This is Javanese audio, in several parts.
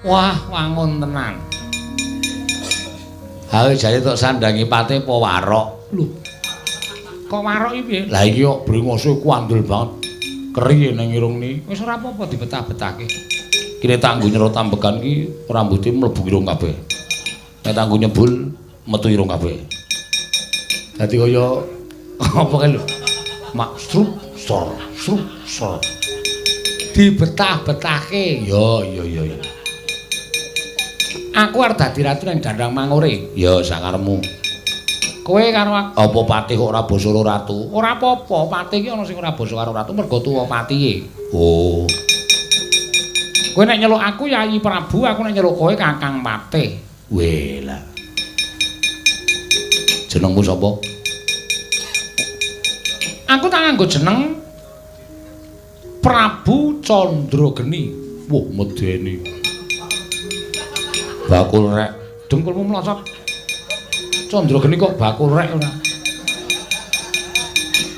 Wah, wangun tenan. Ha jare tok sandangi patih apa warok? Lho. Kok warok iki piye? Lah iki kok brengose kuandel banget. Keri ning irung ni. Wis ora apa-apa dibetah-betahke. Kene tak nggo nyerot ambekan iki rambuté mlebu irung kabeh. Nek tak nggo nyebul metu irung kabeh. Dadi kaya apa kae lho? Mak strup sor strup sor. Dibetah-betahke. Ya ya ya ya. Aku arep dadi ratu ning Dandang Mangure. Ya sakarepmu. Kowe karo aku apa patih kok ora basa karo ratu? Ora apa-apa, patih iki ana sing ora basa karo ratu mergo tuwa patihe. Oh. Kowe nek nyeluk aku Yayi Prabu, aku nek nyeluk kowe Kakang Patih. Weh lah. Jenengmu sapa? Aku tak nganggo jeneng Prabu Candrageni. Wah, medeni. Bakul rek, dengkulmu mlosot. Candrageni kok bakul rek ora.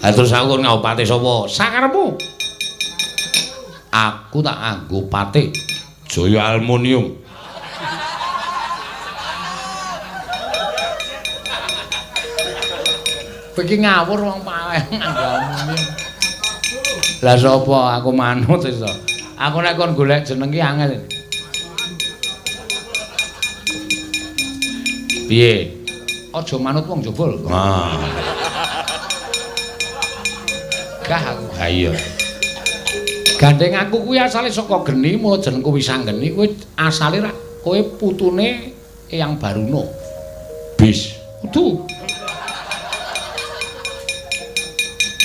Ha terus aku nganggo patih sapa? Sakarepmu. Aku tak nganggo patih Jaya Aluminium. Kowe iki ngawur wong paeh nganggo aluminium. Lah sapa aku manut iso. Aku nek kon golek jeneng ki angel. Piye? Aja manut wong jebul. Ah. Gah aku. Ha iya. Gandeng aku kuwi asale saka geni, mula jenengku Wisanggeni kuwi asale rak kowe putune Eyang Baruna. Bis. Kudu.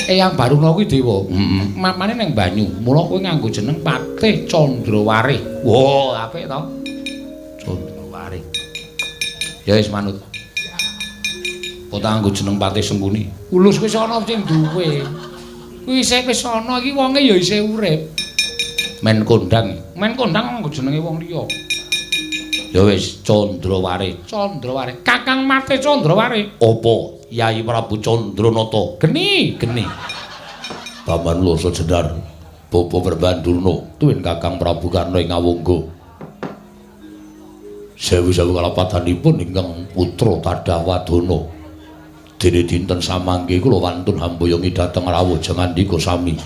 Eyang Baruna kuwi dewa. Heeh. Mamane ning banyu, mula kowe nganggo jeneng Patih Candrawarih. Wah, apik to? Candrawarih. Ya wis manut. Kok tak nganggo jeneng Patih Sengkuni? Ulus wis ana sing duwe. Kuwi isih wis ana iki wonge ya isih urip. Men kondang. Men kondang nganggo jenenge wong liya. Ya wis Candrawarih. Candrawarih. Kakang Patih Candrawarih. Apa? Yayi Prabu Candranata. Geni, geni. Paman Loso Jenar, Bapa Perbandurna, tuwin Kakang Prabu Karna ing Awangga. Sewu-sewu kalapatanipun ingkang putra Tadah Wadana. Dene dinten samangke kula wantun hamboyongi dhateng rawuh jengandika sami.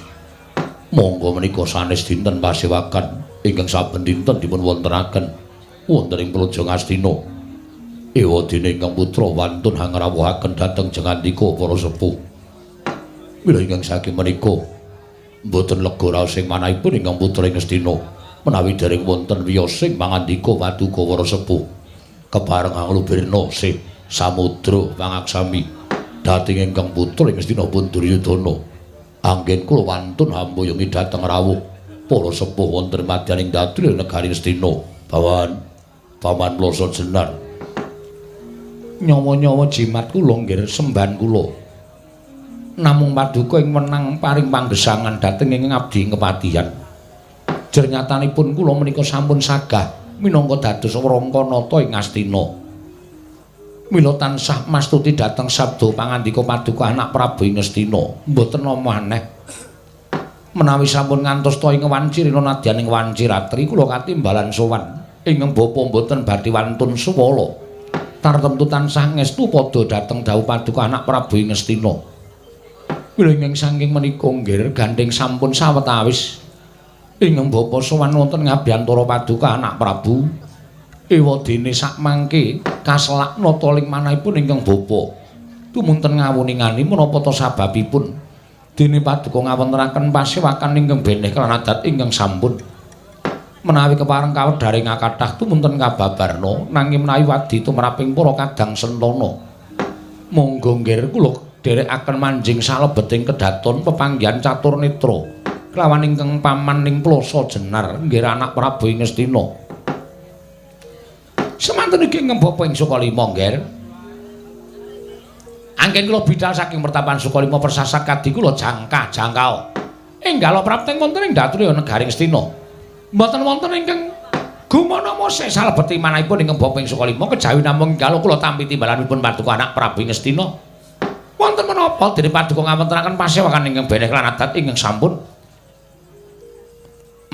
Monggo menika sanes dinten pasewakan ingkang saben dinten dipun wontenaken wonten ing Praja Ngastina. Ewa dene ingkang putra wantun hangrawuhaken dhateng jengandika para sepuh. Mila ingkang saking menika mboten lega raos ing manahipun ingkang putra ing Ngastina menawi dereng wonten wiyosing pangandika paduka para sepuh. Kepareng anglubirna sih samudra pangaksami dhateng ingkang putra ing Ngastina pun Duryudana. Anggen kula wantun hamboyongi dhateng rawuh para sepuh wonten madyaning dadri negari Ngastina. Paman Paman Loso Jenar. Nyawa-nyawa jimat kula nggih sembahan kula. Namung paduka ing wenang paring panggesangan dhateng ing abdi kepatihan. Jernyatanipun kula menika sampun sagah minangka dados Wrangkanata ing Ngastina. Mila tansah mastuti dhateng sabda pangandika paduka anak Prabu ing Ngastina. Mboten nama aneh. Menawi sampun ngantos ta ing wanci rina nadyan ing wanci ratri kula katimbalan sowan ingkang bapa mboten badhe wantun suwala. Tartemtu tansah ngestu padha dhateng dawuh paduka anak Prabu ing Ngastina. Mila ingkang saking menika nggih gandheng sampun sawetawis ingkang bapa sowan wonten ngabiyantara paduka anak Prabu. Ewa dene sakmangke kaselak nata ling manahipun ingkang bapa. Tumunten ngawuningani menapa ta sababipun dene paduka ngawontenaken pasewakan ingkang beneh kelan adat ingkang sampun. Menawi kepareng kawedharing kathah tumunten kababarna nanging menawi wadi tumraping para kadang sentana monggo nggih kula dherekaken manjing salebeting kedaton pepanggihan catur netra kelawan ingkang paman ing Plasa Jenar nggih anak Prabu ing Ngastina. Semanten iki ingkang bapa ing Sukalima nggih. Anggen kula bidal saking pertapan Sukalima persasak kadi kula jangkah jangkao. Enggal prapteng wonten ing Datriya negari Ngastina. Mboten wonten ingkang gumana mosek salebeti manahipun ingkang bapa ing Sukalima kejawi namung enggal kula tampi timbalanipun paduka anak Prabu ing Ngastina. Wonten menapa dene paduka ngawontenaken pasewakan ingkang beneh lan adat ingkang sampun.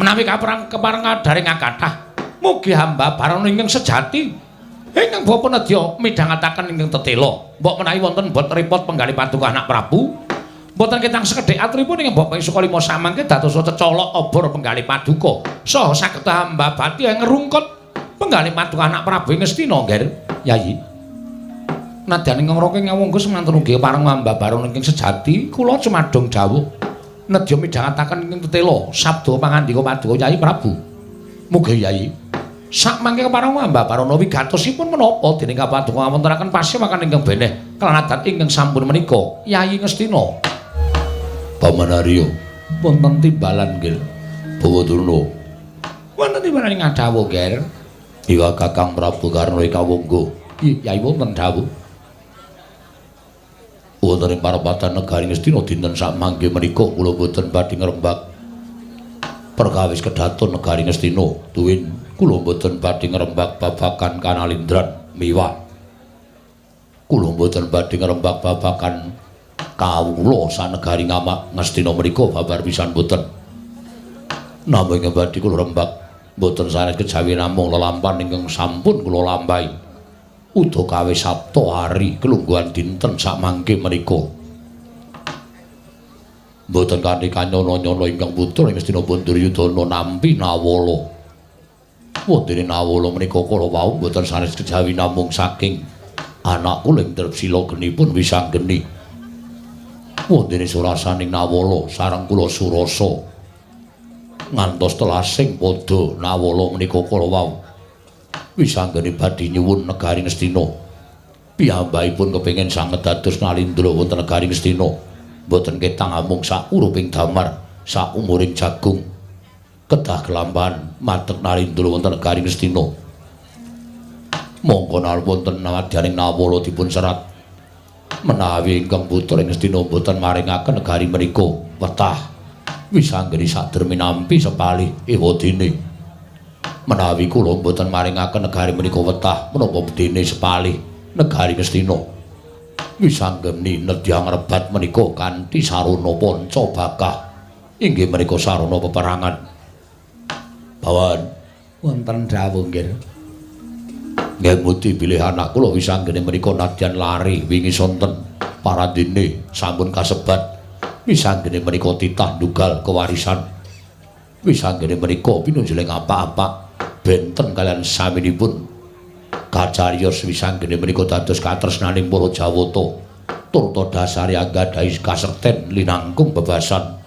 Menawi kaperang kepareng kadaring kathah Mugi hamba Barana ingkang sejati ingkang bapa nedya midhangetaken ingkang tetela. Mbok menawi wonten bot repot penggalih paduka anak Prabu. Mboten ketang sekedhik aturipun ingkang bapa Sukalima samangke dadosa cecolok obor penggalih paduka. Saha saged hamba bati ngrungkut penggalih paduka anak Prabu ing Ngastina, Ngger. Yayi. Nadyan ingkang raka ngawangga semanten ugi pareng hamba Barana ingkang sejati, kula cumadong dawuh nedya midhangetaken ingkang tetela sabda pangandika paduka Yayi Prabu. Mugi Yayi. Sakmangke kepareng hamba Barana wigatosipun menapa dening kapaduka ngawontenaken pasewakan ingkang beneh kelan adat ingkang sampun menika Yayi Ngastina. Paman Arya, wonten timbalan nggih. Bawadurna. Wonten timbalan ing dawuh, Ger. Iwa Kakang Prabu Karna ing kawangga. Yayi wonten dawuh. Wonten ing parapatan negari Ngastina dinten sakmangke menika kula boten badhe ngrembak perkawis kedaton negari Ngastina. Tuwin kula boten badhe ngrembak babagan kanalindran miwah. Kula boten badhe ngrembak babagan kawula sanegari ngamak Ngastina menika babar pisan boten. Namung ingkang badhe kula rembak boten sanes kejawi namung lelampahan ingkang sampun kula lampahi. Udakawis sabta hari kelungguhan dinten sakmangke menika. Mboten kanthi kanyana-nyana ingkang putra ing Ngastina Duryudana nampi nawala. Wondene nawala menika kala wau mboten sanes kejawi namung saking anak kula ing Trepsila genipun Wisanggeni. Wondene surasaning nawala sareng kula surasa ngantos telasing padha nawala menika kala wau. Wisanggeni badhe nyuwun negari Ngastina. Piyambakipun kepengin sanget dados nalindra wonten negari Ngastina. Mboten ketang amung sakuruping damar, saumuring jagung. Kedah kelampahan madeg nalindra wonten negari Ngastina. Mongko wonten nawadyaning nawala dipun serat menawi ingkang putra ing Ngastina mboten maringaken negari menika wetah. Wisanggeni sadermi nampi sepalih ewadene. Menawi kula mboten maringaken negari menika wetah menapa dene sepalih negari Ngastina. Wisanggeni nedya ngrebat menika kanthi sarana panca bakah. Inggih menika sarana peperangan. Bawan wonten dawuh nggih. Ngemuti bilih anak kula Wisanggeni menika nadyan lari wingi sonten parandene sampun kasebat. Wisanggeni menika titah ndugal kewarisan. Wisanggeni menika pinunjuling apa-apa benten kalian saminipun. Kacariyos Wisanggeni menika dados katresnaning para Jawata turta dasare anggadhahi kasekten linangkung bebasan.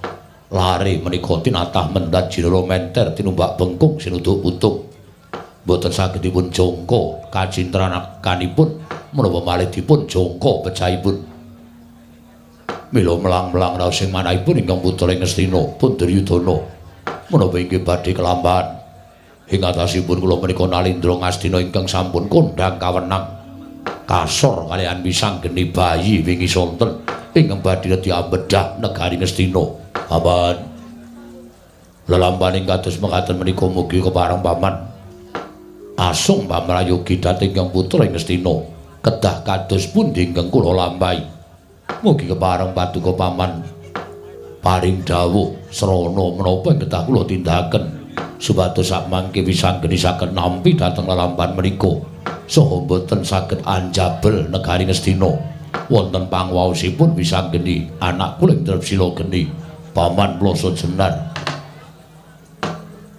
Lare menika tinatah mendhat jinara menter tinumbak bengkung sinuduk putung. Mboten saged dipun jangka kacintranakanipun menapa malih dipun jangka pejahipun. Mila melang-melang raos sing manahipun ingkang putra ing Ngastina pun Duryudana menapa inggih badhe kelampahan. Ing atasipun kula menika nalindra Ngastina ingkang sampun kondhang kawenang kasor kaliyan Wisanggeni bayi wingi sonten ingkang badhe diambedah negari Ngastina. Paman, lelampahan ing kados mekaten menika mugi kepareng paman asung pamrayogi dhateng ingkang putra ing Ngastina kedah kados pundi ingkang kula lampahi. Mugi kepareng paduka paman paring dawuh srana menapa ing kedah kula tindakaken supados sakmangke Wisanggeni saged nampi dhateng lelampahan menika saha mboten saged anjabel negari Ngastina. Wonten pangwaosipun Wisanggeni anak kula ing Trepsila geni paman Ploso Jenar.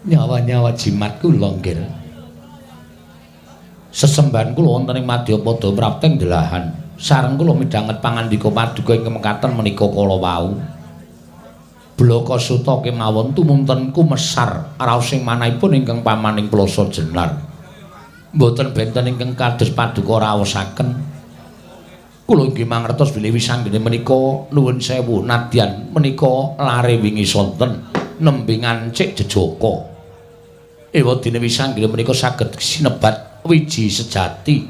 Nyawa-nyawa jimat kula nggih. Sesembahan kula wonten ing madyapada prapteng delahan. Sareng kula midhanget pangandika paduka ingkang mekaten menika kala wau. Blaka suta kemawon tumunten kumesar raos sing manahipun ingkang pamaning Ploso Jenar. Mboten benten ingkang kados paduka raosaken. Kula inggih mangertos bilih Wisanggeni menika nuwun sewu nadyan menika lare wingi sonten nembe ngancik jejaka. Ewadene Wisanggeni menika saged sinebat wiji sejati.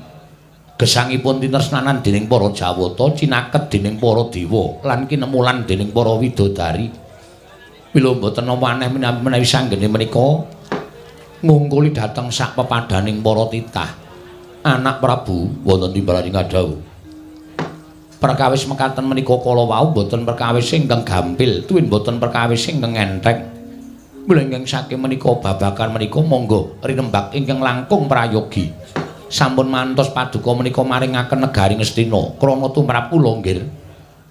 Gesangipun tinresnanan dening para Jawata, cinaket dening para dewa lan kinemulan dening para widodari. Mila mboten napa aneh menawi Wisanggeni menika ngungkuli dhateng sak pepadaning para titah. Anak Prabu wonten timbalan ing dawuh. Perkawis mekaten menika kala wau mboten perkawis ingkang gampil, tuwin mboten perkawis ingkang entheng. Mula ingkang saking menika babagan menika monggo rinembak ingkang langkung prayogi. Sampun mantos paduka menika maringaken negari Ngastina krana tumrap kula nggih.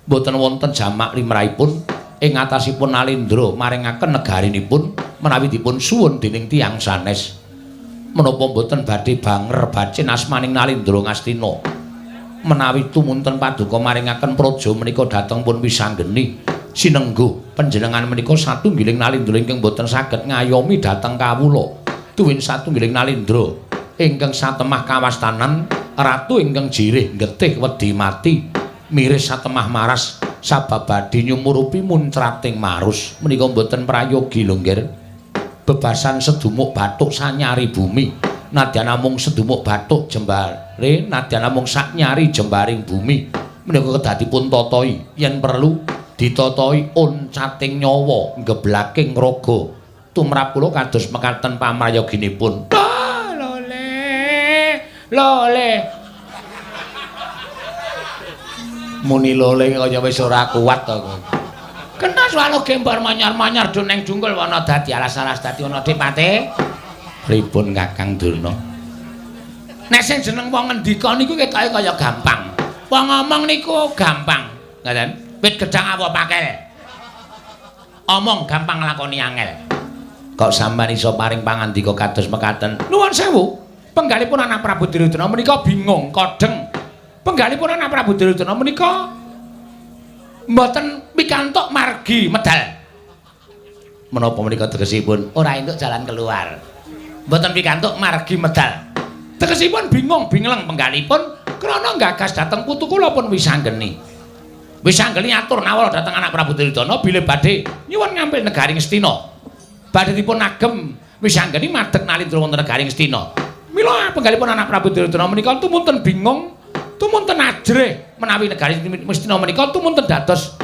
Mboten wonten jamak limrahipun ing atasipun Nalendra maringaken negarinipun menawi dipun suwun dening tiyang sanes. Menapa mboten badhe banger bacin asmaning Nalendra Ngastina? Menawi tumunten paduka maringaken praja menika dhateng pun Wisanggeni sinengguh panjenengan menika satunggiling Nalendra ingkang boten saged ngayomi dhateng kawula. Tuwin satunggiling Nalendra ingkang satemah kawastanan ratu ingkang jirih getih wedi mati miris satemah maras sabab badhe nyumurupi muncrating marus menika mboten prayogi lho nggih. Bebasan sedumuk bathuk sanyari bumi nadyan namung sedumuk bathuk jembare nadyan namung saknyari jembaring bumi menika kedah dipun tatahi yen perlu ditatahi oncating nyawa ngeblaking raga tumrap kula kados mekaten pamrayoginipun. Lole lole muni lole kaya wis ora kuat to kowe. Kena swalo gembor manyar-manyar do neng jungkul wana dadi alas-alas dadi ana dipate. Pripun Kakang Durna? Nek sing jeneng wong ngendika niku ketoke kaya gampang. Wong ngomong niku gampang, ngoten. Wit gedhang apa pakel. Omong gampang lakoni angel. Kok sampean iso paring pangandika kados mekaten? Nuwun sewu. Penggalipun anak Prabu Duryudana menika bingung, kodheng. Penggalipun anak Prabu Duryudana menika mboten pikantuk margi medal. Menapa menika tegesipun ora entuk jalan keluar. Mboten pikantuk margi medal. Tegesipun bingung bingleng penggalipun krana nggagas dhateng putu kula pun Wisanggeni. Wisanggeni atur nawala dhateng anak Prabu Duryudana bilih badhe nyuwun ngampil negari Ngastina. Badhe dipun agem Wisanggeni madeg Nalendra wonten negari Ngastina. Mila penggalipun anak Prabu Duryudana menika tumunten bingung, tumunten ajrih menawi negari Ngastina menika tumunten dados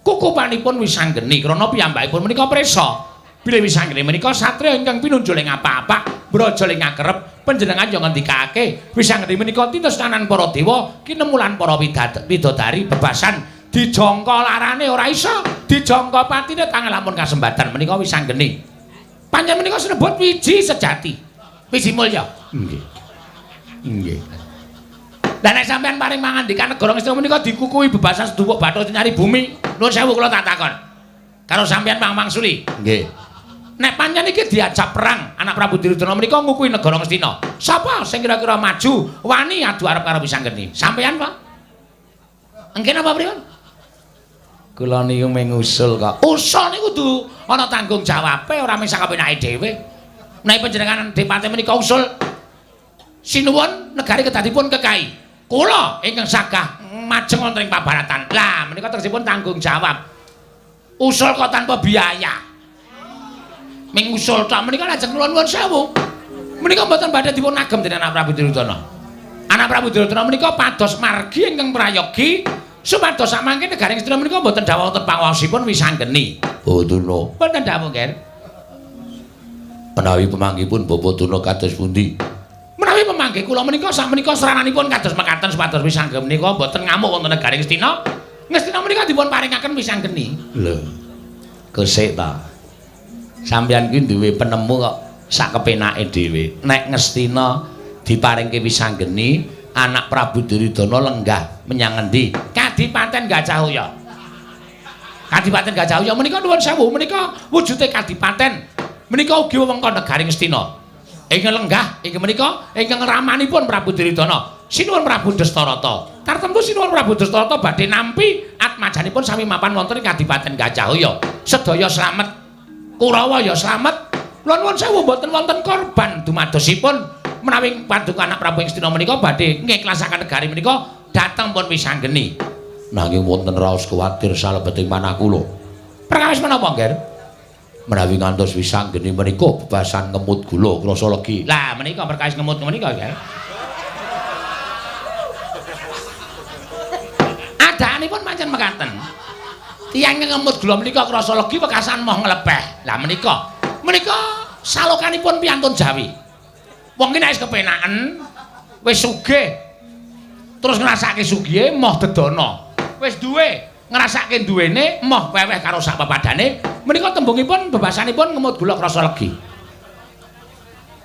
kukupanipun Wisanggeni krana piyambakipun menika prisa. Bilih Wisanggeni menika satriya ingkang pinunjul ing apa-apa, braja ing akerep, panjenengan yo ngendikake Wisanggeni menika tinestanan para dewa, kinemulan para widodari bebasan dijangka larane ora iso, dijangka patine tangel lamun kasembatan menika Wisanggeni. Panjenengan menika sinebut wiji sejati, wiji mulya. Nggih. Nggih. Lah nek sampean paring mangandikan negara Ngastina menika dikukuhi bebasan sedhuwuk bathuk nyari bumi. Nuwun sewu kula tak takon. Karo sampean Pangmangsuli. Nggih. Nek pancen iki diajak perang anak Prabu Duryudana menika ngukuhi negara Ngastina. Sapa sing kira-kira maju wani adu arep karo Wisanggeni? Sampean, Pak? Engke napa pripun? Kula niku mung usul kok. Usul niku kudu ana tanggung jawabe ora mung sakapenake dhewe. Nek panjenengan dipate menika usul sinuwun negari kedadipun kekai. Kula ingkang sagah majeng wonten ing pabaratan. Lah menika tegesipun tanggung jawab. Usul kok tanpa biaya. Ming usul tok menika lajeng kula nuwun sewu. Menika mboten badhe dipun agem dening anak Prabu Duryudana. Anak Prabu Duryudana menika pados margi ingkang prayogi supados samangke negari Ngastina menika mboten dawuh wonten panguwasipun Wisanggeni. Oh Durna. Mboten dawuh, Ger. Menawi pemanggihipun Bapak Durna kados pundi? Menawi pemanggih kula menika sakmenika srananipun kados mekaten supados Wisanggeni menika mboten ngamuk wonten negari Ngastina. Ngastina menika dipun paringaken Wisanggeni. Lho. Kosek ta. Sampeyan kuwi duwe penemu kok sak kepenake dhewe. Nek Ngastina diparingke Wisanggeni, anak Prabu Duryudana lenggah menyang ngendi? Kadipaten Gajah Uya. Kadipaten Gajah Uya menika nuwun sewu menika wujude kadipaten. Menika ugi wewengkon negari Ngastina. Ingkang lenggah inggih menika ingkang ramanipun Prabu Duryudana. Sinuwun Prabu Dastarata. Tartemtu sinuwun Prabu Dastarata badhe nampi atmajanipun sami mapan wonten ing Kadipaten Gajah Uya. Sedaya slamet. Kurawa ya slamet. Kula nuwun sewu mboten wonten korban dumadosipun menawi paduka anak Prabu Ngastina menika badhe ngiklasaken negari menika dhateng pun Wisanggeni. Nanging wonten raos kuwatir salebeting manah kula. Perkawis menapa, Ngger? Menawi ngantos Wisanggeni menika bebasan ngemut gula krasa legi. Lah menika perkawis ngemut menika, Ngger. Adaanipun pancen mekaten. Tiyang ngemut gula menika krasa legi wekasan moh nglepeh. Lah menika, menika salokanipun piyantun Jawi. Wong ki nek wis kepenaken, wis sugih, terus ngrasake sugihe moh dedana. Wis duwe, Ngrasake duwene moh weweh karo sak pepadane menika tembungipun bebasanipun ngemut gula krasa legi.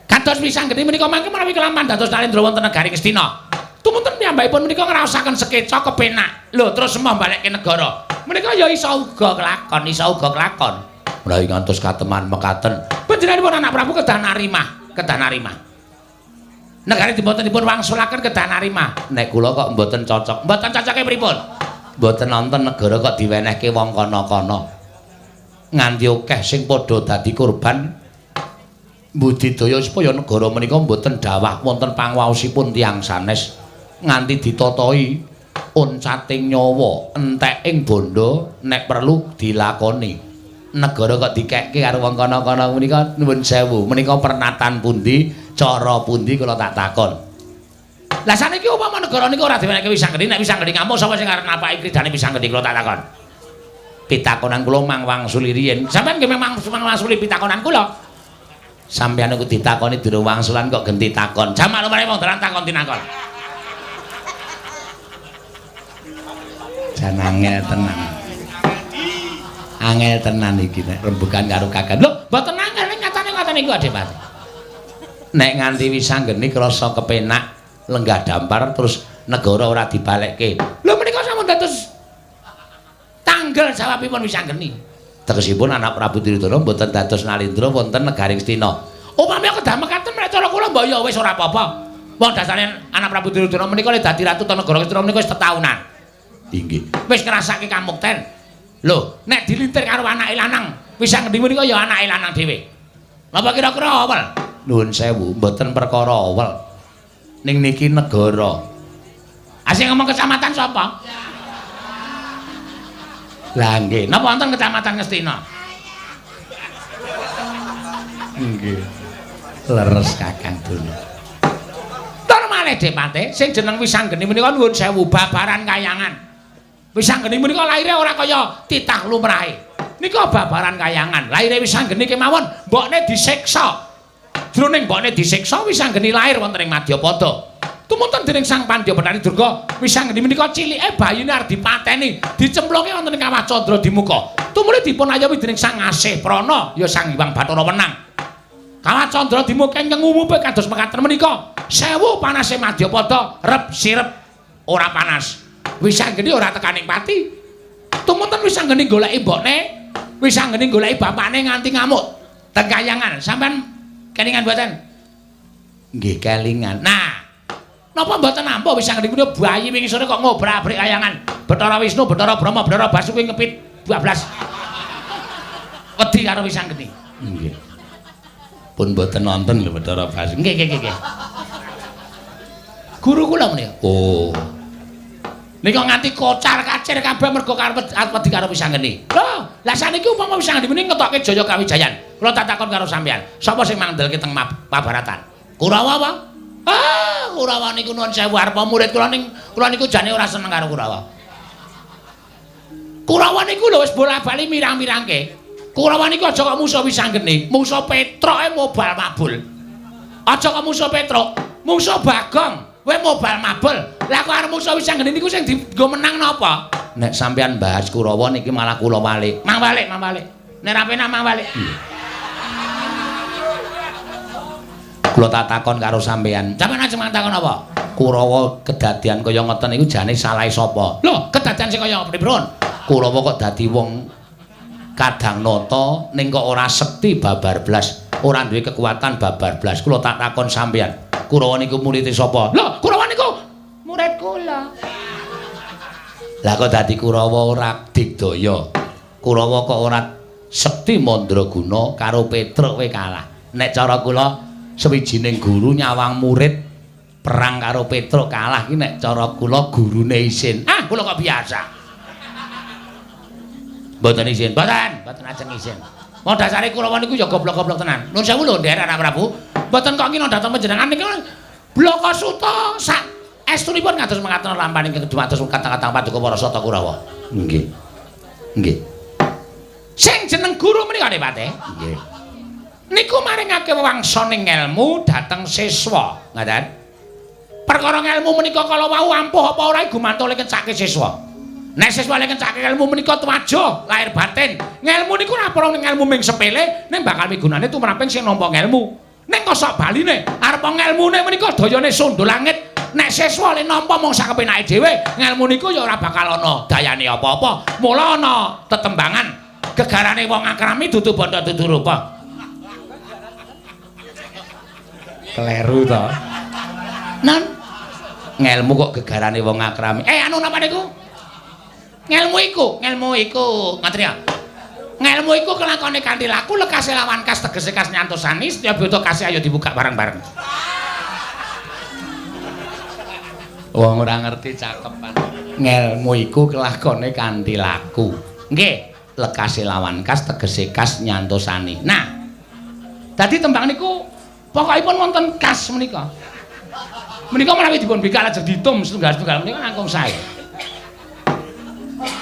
Kados Wisanggeni menika mangke menawi kelampan dados Narendra wonten negari Ngastina. Tumunten piyambakipun menika ngraosaken sekeca kepenak. Lho terus emoh balekke negara. Menika ya iso uga kelakon, iso uga kelakon. Menawi ngantos kateman mekaten, panjenenganipun anak Prabu kedah narimah, kedah narimah. Negari mboten dipun wangsulaken kedah narimah. Nek kula kok mboten cocok. Mboten cocoke pripun? Mboten nonton negara kok diwenehke wong kono-kono. Nganti akeh sing padha dadi korban budidaya supaya negara menika mboten dawah wonten pangwaosipun tiyang sanes nganti ditatahi oncating nyawa enteking bondo nek perlu dilakoni. Negara kok dikekke karo wong kono-kono menika nuwun sewu menika pernatan pundi cara pundi kula tak takon. Lah saniki upama negara niku ora diwenehke Wisanggeni, nek Wisanggeni ngamuk sapa sing arep napaki kridane Wisanggeni kula tak takon. Pitakonan kula mang wangsuli riyin. Sampeyan nggih memang wangsuli pitakonan kula. Sampeyan niku ditakoni durung wangsulan kok genti takon. Jamak lumrahe wong dalan takon tinakon. Jan angel tenan. Angel tenan iki nek rembugan karo kakang. Lho, mboten angel ning nyatane ngoten niku Adipati. Nek nganti Wisanggeni krasa kepenak lenggah dampar terus negara ora dibalekke. Lho menika sampun dados tanggal jawabipun Wisanggeni. Tegesipun anak Prabu Duryudana mboten dados Nalindra wonten negari Ngastina. Upami kedah mekaten nek cara kula mbok ya wis ora apa-apa. Wong dasare anak Prabu Duryudana menika le dadi ratu ta negara Ngastina menika wis tetaunan. Inggih. Wis ngrasake kamukten. Lho, nek dilintir karo anake lanang, Wisanggeni menika ya anake lanang dhewe. Napa kira-kira awel? Nuwun sewu, mboten perkara awel. Ning niki negara. Asing ngomong kecamatan sapa? Lah nggih, napa wonten kecamatan Ngastina? Nggih. Leres Kakang Durna. Tur malih Depate sing jeneng Wisanggeni menika nuwun sewu babaran kayangan. Wisanggeni menika laire ora kaya titah lumrahe. Nika babaran kayangan. Laire Wisanggeni kemawon mbokne disiksa. Jroning mbokne disiksa Wisanggeni lair wonten ing Madyapada. Tumunten dening Sang Pandya Bathari Durga, Wisanggeni menika cilike bayine arep dipateni, dicemplungke wonten ing Kawah Candra Dimuka. Tumuli dipun ayomi dening Sang Asih Prana, ya Sang Hyang Bathara Wenang. Kawah Candra Dimuka ingkang umume kados mekaten menika, sewu panase Madyapada, rep sirep ora panas. Wisanggeni ora tekaning pati. Tumunten Wisanggeni goleki mbokne, Wisanggeni goleki bapakne nganti ngamuk teng kayangan. Sampeyan kelingan mboten? Nggih kelingan. Nah, napa mboten nampa Wisanggeni punika bayi wingi sore kok ngobrak-abrik kayangan. Bathara Wisnu, Bathara Brahma, Bathara Basuki ngepit 12. Wedi karo Wisanggeni. Nggih. Pun mboten nonton lho Bathara Basuki. Nggih, nggih, nggih. Guru kula menika. Oh. Nika nganti kocar-kacir kabeh mergo karep wedi karo Wisanggeni. Lho, lah saniki upama Wisanggeni menika ngetokke Jaya Kawijayan. Kula tak takon karo sampeyan, sapa sing mangdelke teng Pabaratan? Kurawa apa? Ah, Kurawa niku nuwun sewu arpa murid kula ning kula niku jane ora seneng karo Kurawa. Kurawa niku lho wis bola-bali mirang-mirangke. Kurawa niku aja kok musuh Wisanggeni, musuh Petroke mobal mabul. Aja kok musuh Petruk, musuh Bagong, kowe mobal mabul. Lah kok arep musuh Wisanggeni niku sing dienggo menang napa? Nek sampeyan bahas Kurawa niki malah kula walik. Mang walik, mang walik. Nek ra penak mang walik. Kula tak takon karo sampeyan. Sampeyan ajeng takon apa? Kurawa kedadian kaya ngoten niku jane salahe sapa? Lho, kedadian sing kaya pripun? Kurawa kok dadi wong kadang nata ning kok ora sekti babar blas, ora duwe kekuatan babar blas. Kula tak takon sampeyan. Kurawa niku murite sapa? Lho, Kurawa niku murid kula. Lah kok dadi Kurawa ora digdaya. Kurawa kok ora sekti mandraguna karo Petruk kowe kalah. Nek cara kula sawijining guru nyawang murid perang karo Petruk kalah ki nek cara kula gurune isin. Ah, kula kok biasa. Mboten isin. Mboten, mboten ajeng isin. Wong dasare Kurawa niku ya goblok-goblok tenan. Nuwun sewu lho, Nderek Anak Prabu. Mboten kok ngina dhateng panjenengan niku Blaka Suta sak estunipun ngados mekaten lampahan ingkang dumados kata-kata paduka para sata Kurawa. Nggih. Nggih. Sing jeneng guru menika Adipati. Nggih. Niku maringake wewangsaning ngelmu dhateng siswa, ngaten. Perkara ngelmu menika kala wau ampuh apa ora gumantung kecake siswa. Nek siswa lek ngencake ilmu menika tuwajo lahir batin. Ngelmu niku ora perlu ngelmu ming sepele, ning bakal migunane tumraping sing nampa ngelmu. Ning kosok baline, arep ngelmune menika dayane sundul langit. Nek siswa lek nampa mung sak kepenake dhewe, ngelmu niku ya ora bakal ana dayane apa-apa. Mula ana tetembangan gegarane wong akrami dudu bandha dudu rupa. Kleru to. Nan ngelmu kok gegarane wong akrami. Anu napa niku? Ngelmu iku, ngoten ya. Ngelmu iku kelakone kanthi laku lekase lawan kas tegese kas nyantosani setiap butuh kasih ayo dibuka bareng-bareng. Wong ora ngerti cakepan. Ngelmu iku kelakone kanthi laku. Nggih, lekase lawan kas tegese kas nyantosani. Nah, dadi tembang niku pokokipun wonten kas menika. Menika menawi dipun bikak lajeng ditum setunggal-setunggal menika langkung sae.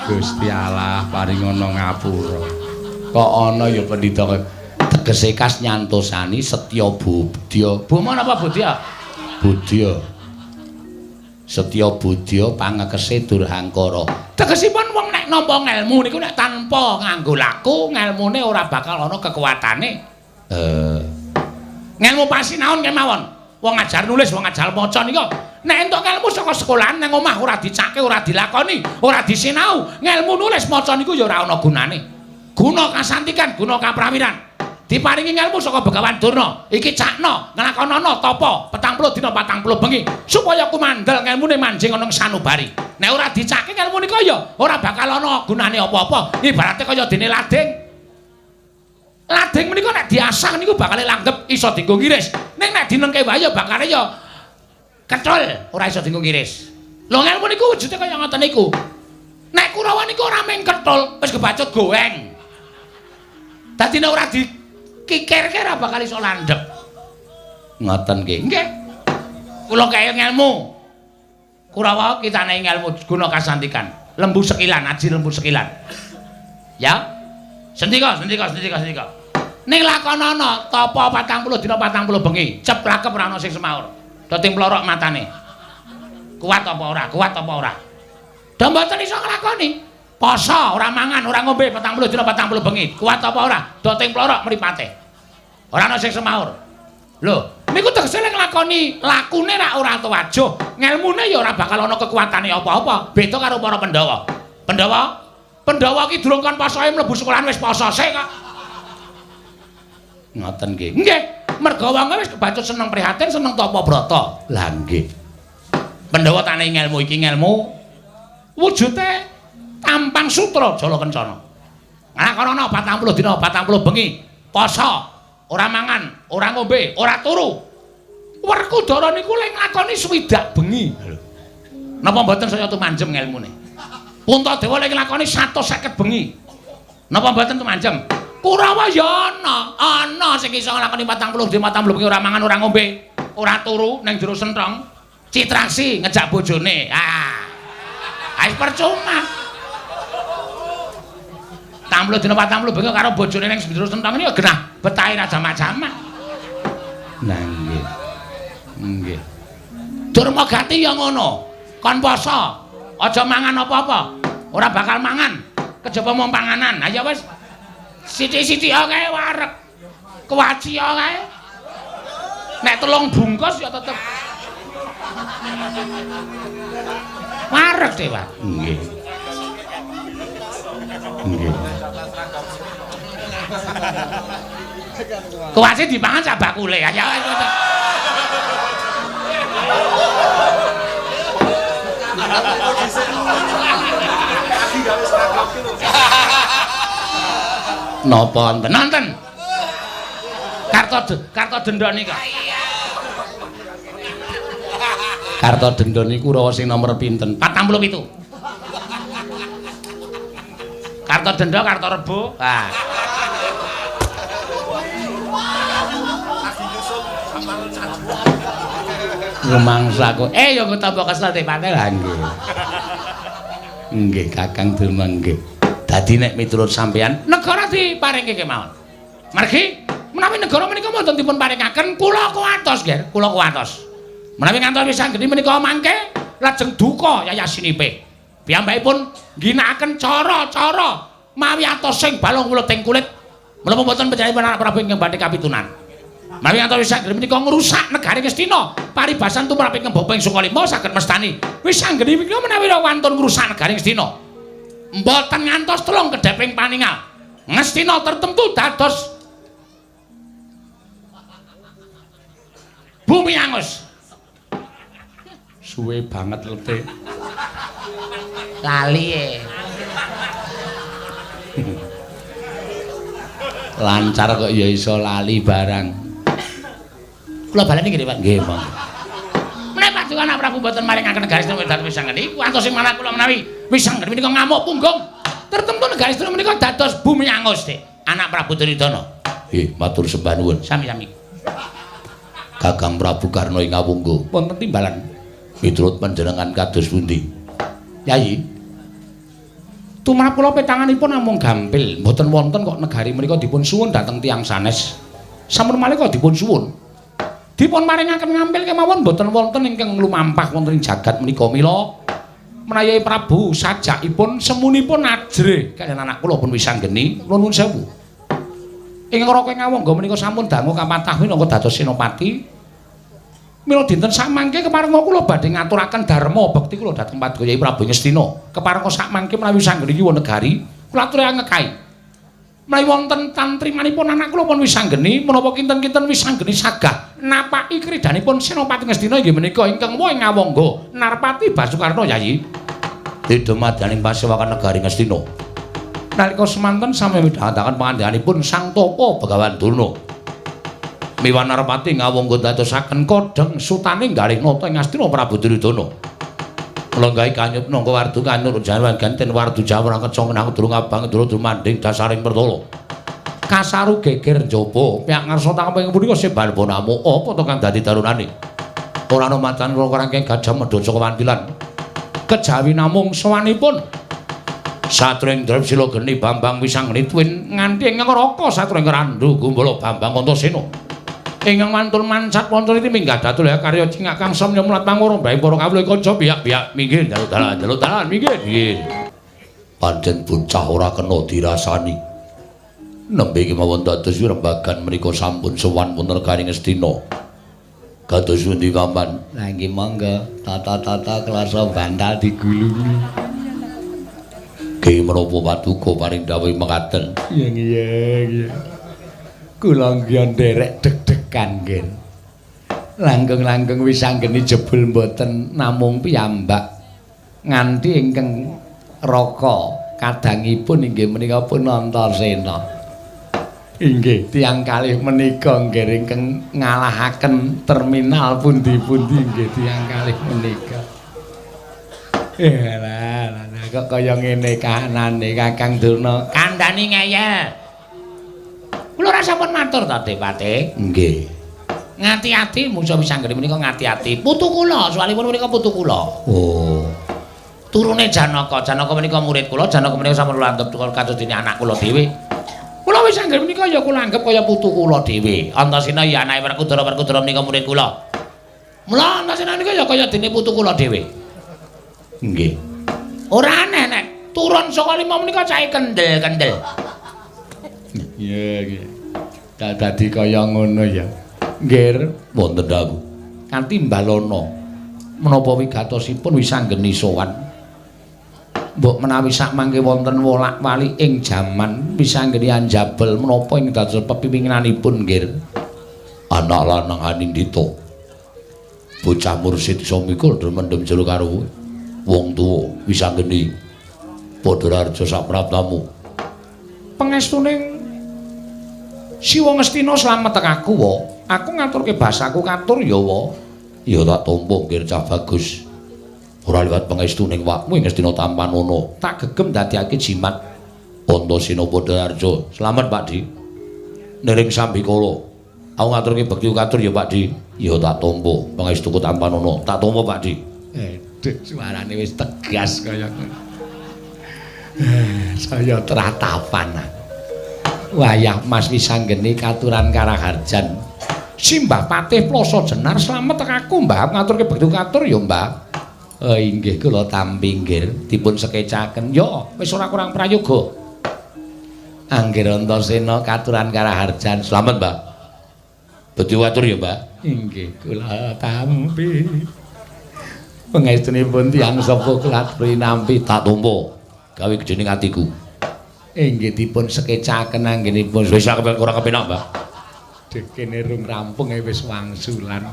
Gusti Allah paringono ngapura. Kok ana ya pendhita tegese kas nyantosani setya budya. Boma napa budya? Budya. Setya budya pangekese durhangkara. Tegesipun wong nek nampa ngelmu niku nek tanpa nganggo laku, ngelmune ora bakal ana kekuatane. Ngelmu pasinaon kemawon. Wong ajar nulis, wong ajar maca nika nek entuk ngelmu saka sekolahan nang omah ora dicake, ora dilakoni, ora disinau, ngelmu nulis maca niku ya ora ana gunane. Guna kasantikan, guna kaprawiran. Diparingi ngelmu saka Begawan Durna, iki cakna, nglakonana tapa 40 dina 40 bengi supaya kumandel ngelmune manjing ana sanubari. Nek ora dicake ngelmu nika ya ora bakal ana gunane apa-apa. Ibarate kaya dene lading. Lading menika nek diasah niku bakal langgep iso dienggo ngiris. Ning nek dinengke wae ya bakale ya kethul, ora iso dienggo ngiris. Lho ngelmu niku wujude kaya ngoten niku. Nek Kurawa niku ora mung kethul, wis kebacut goeng. Dadi nek ora dikikirke ora bakal iso landhep. Ngoten nggih. Nggih. Kula kaya ngelmu. Kurawa kitane ngelmu guna kasantikan. Lembu sekilan, aji lembu sekilan. Ya. Sendika, sendika, sendika, sendika. Ning lakonana tapa 40 dina 40 bengi, ceplakep ora ana sing semaur. Dadi mlorok matane. Kuat apa ora? Kuat apa ora? Do mboten iso nglakoni. Poso, ora mangan, ora ngombe 40 dina 40 bengi. Kuat apa ora? Dadi mlorok mripate. Ora ana sing semaur. Lho, niku tegese lek nglakoni lakune rak ora tuwajuh, ngelmune ya ora bakal ana kekuatane apa-apa. Beda karo para Pandhawa. Pandhawa Pandhawa ki durung kon posoe mlebu sekolahan wis poso sik kok. Ngoten nggih. Nggih, merga wong wis kebacut seneng prihatin, seneng tapa brata. Lah nggih. Pandhawa tane ngelmu iki ngelmu wujude tampang sutra jala kencana. Nglakonana 40 dina 40 bengi, poso, ora mangan, ora ngombe, ora turu. Werkudara niku lek nglakoni swidak bengi. Napa mboten saya tumanjem ngelmune? Puntadewa lek nglakoni 150 bengi. Napa mboten tumanjem? Kurawa ya ana, ana sing iso nglakoni 40 dina 40 bengi ora mangan, ora ngombe, ora turu ning jero senthong. Citraksi ngejak bojone. Ah. Wis percuma. 40 dina 40 bengi karo bojone ning jero senthong ini ya genah betahe ra jamak-jamak. Nah nggih. Nggih. Durmagati ya ngono. Kon poso. Aja mangan apa-apa. Ora bakal mangan. Kejaba mung panganan. Ha ya wis. Sithik-sithik kae wareg. Kuwaci kae. Nek telung bungkus ya tetep wareg deh, Pak. Nggih. Nggih. Kuwaci dipangan sak bakule. Ya wis. Napa wonten? Nonton. Karto denda nika. Karto denda niku rawa sing nomor pinten? 47. Karto denda, karto rebo. Ah. Rumangsaku. Ya kok tambah kesel tepate lah nggih. Nggih, Kakang Durma nggih. Dadi nek miturut sampeyan negara diparingke kemawon. Margi menawi negara menika mboten dipun paringaken kula kuwatos, Ger, kula kuwatos. Menawi ngantos wis anggeni menika mangke lajeng duka yayasinipe. Piyambakipun ngginakaken cara-cara mawi atos sing balung wuleting kulit. Menapa mboten panjenenganipun anak Prabu ingkang badhe kapitunan? Mawi atos Wisanggeni menika ngrusak negari Ngastina. Paribasan tumrap ingkang bapa ing Sukalima saged mestani. Wisanggeni menika menawi wantun ngrusak negari Ngastina. Mboten ngantos telung kedheping paningal. Ngastina tertentu dados bumi angus. Suwe banget lete. Lali e. Lancar kok ya iso lali barang. Kula baleni nggih, Pak. Nggih, Pak. Menawi paduka anak Prabu mboten maringaken negari Astina dados Wisanggeni, kuwantos sing manah kula menawi Wisanggeni menika ngamuk punggung. Tertentu negari Astina menika dados bumi angus, Dik. Anak Prabu Duryudana. Nggih, matur sembah nuwun. Sami-sami. Kakang Prabu Karna ing Awungga, wonten timbalan miturut panjenengan kados pundi? Yayi. Tumrap kula petanganipun namung gampil, mboten wonten kok negari menika dipun suwun dhateng tiyang sanes. Sampun malih kok dipun suwun. Dipun maringaken ngampil kemawon mboten wonten ingkang lumampah wonten ing jagat menika. Mila menawi Prabu sajakipun semunipun ajrih kaliyan anak kula pun Wisanggeni, kula nuwun sewu. Ing Raka Ngawangga menika sampun dangu kapatah minangka dados senopati. Mila dinten samangke keparenga kula badhe ngaturaken dharma bekti kula dhateng Paduka Yai Prabu Ngastina. Keparenga samangke menawi Wisanggeni nyuwun negari, kula aturi angekai. Menawi wonten tantrimanipun anak kula pun Wisanggeni, menapa kinten-kinten Wisanggeni sagah napaki kridanipun Senopati Ngastina inggih menika ingkang wa ing Ngawangga Narpati Basukarna Yayi. Dumadaning pasewakan negari Ngastina. Nalika semanten sami midhangetaken pangandikanipun Sang Tapa Begawan Durna. Miwan Narpati Ngawangga dadosaken kodheng sutane galih nata ing Ngastina Prabu Duryudana. Lenggahi kanyut nangka wardu kanyut jawan ganten wardu jawara keca nang durung abang durung dumanding dasaring pertala. Kasaru geger njaba pihak ngarsa tangkep punika sebal bonamu apa to kang dadi darunane. Ora ana macan ora rangkeng gajah medha saka wantilan. Kejawi namung sowanipun Satring Drepsila Geni Bambang Wisanggeni tuwin nganti ing Neraka Satring Randu Gumbala Bambang Antasena. Ingkang wantun mancat wonten iki minggah datul karya cingak kang samya mulat pangoro bae para kawula kanca biyak-biyak minggir njaluk dalan njaluk dalan minggir minggir. Pancen bocah ora kena dirasani. Nembe kemawon dados rembagan menika sampun sowan wonten negari Ngastina. Kados pundi paman? Lah nggih monggo tata-tata klasa bantal digulungi. Ki menapa paduka paring dawuh mekaten? Iya iya iya. Kula nggih nderek deg-degan nggih. Langkung-langkung Wisanggeni jebul mboten namung piyambak nganti ingkang raka kadangipun inggih menika pun Antasena. Inggih tiyang kalih menika nggih ingkang ngalahaken terminal pundi-pundi nggih tiyang kalih menika. Lah lah kok kaya ngene kahanane Kakang Durna kandhani ngeyel. Kula ora sampun matur to, Depate. Nggih. Ngati-ati musa Wisanggeni menika ngati-ati. Putu kula, soalipun menika putu kula. Oh. Turune Janaka, Janaka menika murid kula, Janaka menika sampun kula anggep kados dene anak kula dhewe. Kula Wisanggeni menika ya kula anggep kaya putu kula dhewe. Antasena ya anake Werkudara, Werkudara menika murid kula. Mula Antasena menika ya kaya dene putu kula dhewe. Nggih. Ora aneh nek turun saka lima menika cahe kendel-kendel. Iya nggih. Dadi kaya ngono ya. Nggih, wonten dawuh. Kanthi mbalana menapa wigatosipun Wisanggeni sowan. Mbok menawi sakmangke wonten wolak-walik ing jaman Wisanggeni anjabel menapa ing dados pepipinanipun nggih. Anak lanang Anindita. Bocah mursid iso mikul mendem jero karo wong tuwa Wisanggeni. Padha raja sapraptamu. Pangestune Siwa Ngastina slamet aku wa. Aku ngaturke basaku katur ya wa. Ya tak tampa nggih cah bagus. Ora liwat pangestuning wakmu ing Ngastina tampanana. Tak gegem dadekake jimat. Antasena Padha Raja. Slamet Pak Di. Niring sambikala. Aku ngaturke bekti katur ya Pak Di. Ya tak tampa pangestuku tampanana. Tak tampa Pak Di. Aduh suarane wis tegas kaya ngono. Saya tratapan. Wayah Mas Wisanggeni katuran karaharjan. Simbah Patih Plasa Jenar slamet aku Mbah ngaturke bekti katur ya Mbah. Oh inggih kula tampi nggih dipun sekecaken. Yo wis ora kurang prayoga. Anggir Antasena katuran karaharjan. Slamet, Mbah. Bedhi watur ya, Mbah. Inggih kula tampi. Pangestunipun tiyang sepuh kula aturi nampi tak tampa gawe gedhening atiku. Inggih dipun sekecaken anggenipun. Wis ora kepenak, Mbah. Dekene rung rampung wis wangsulan.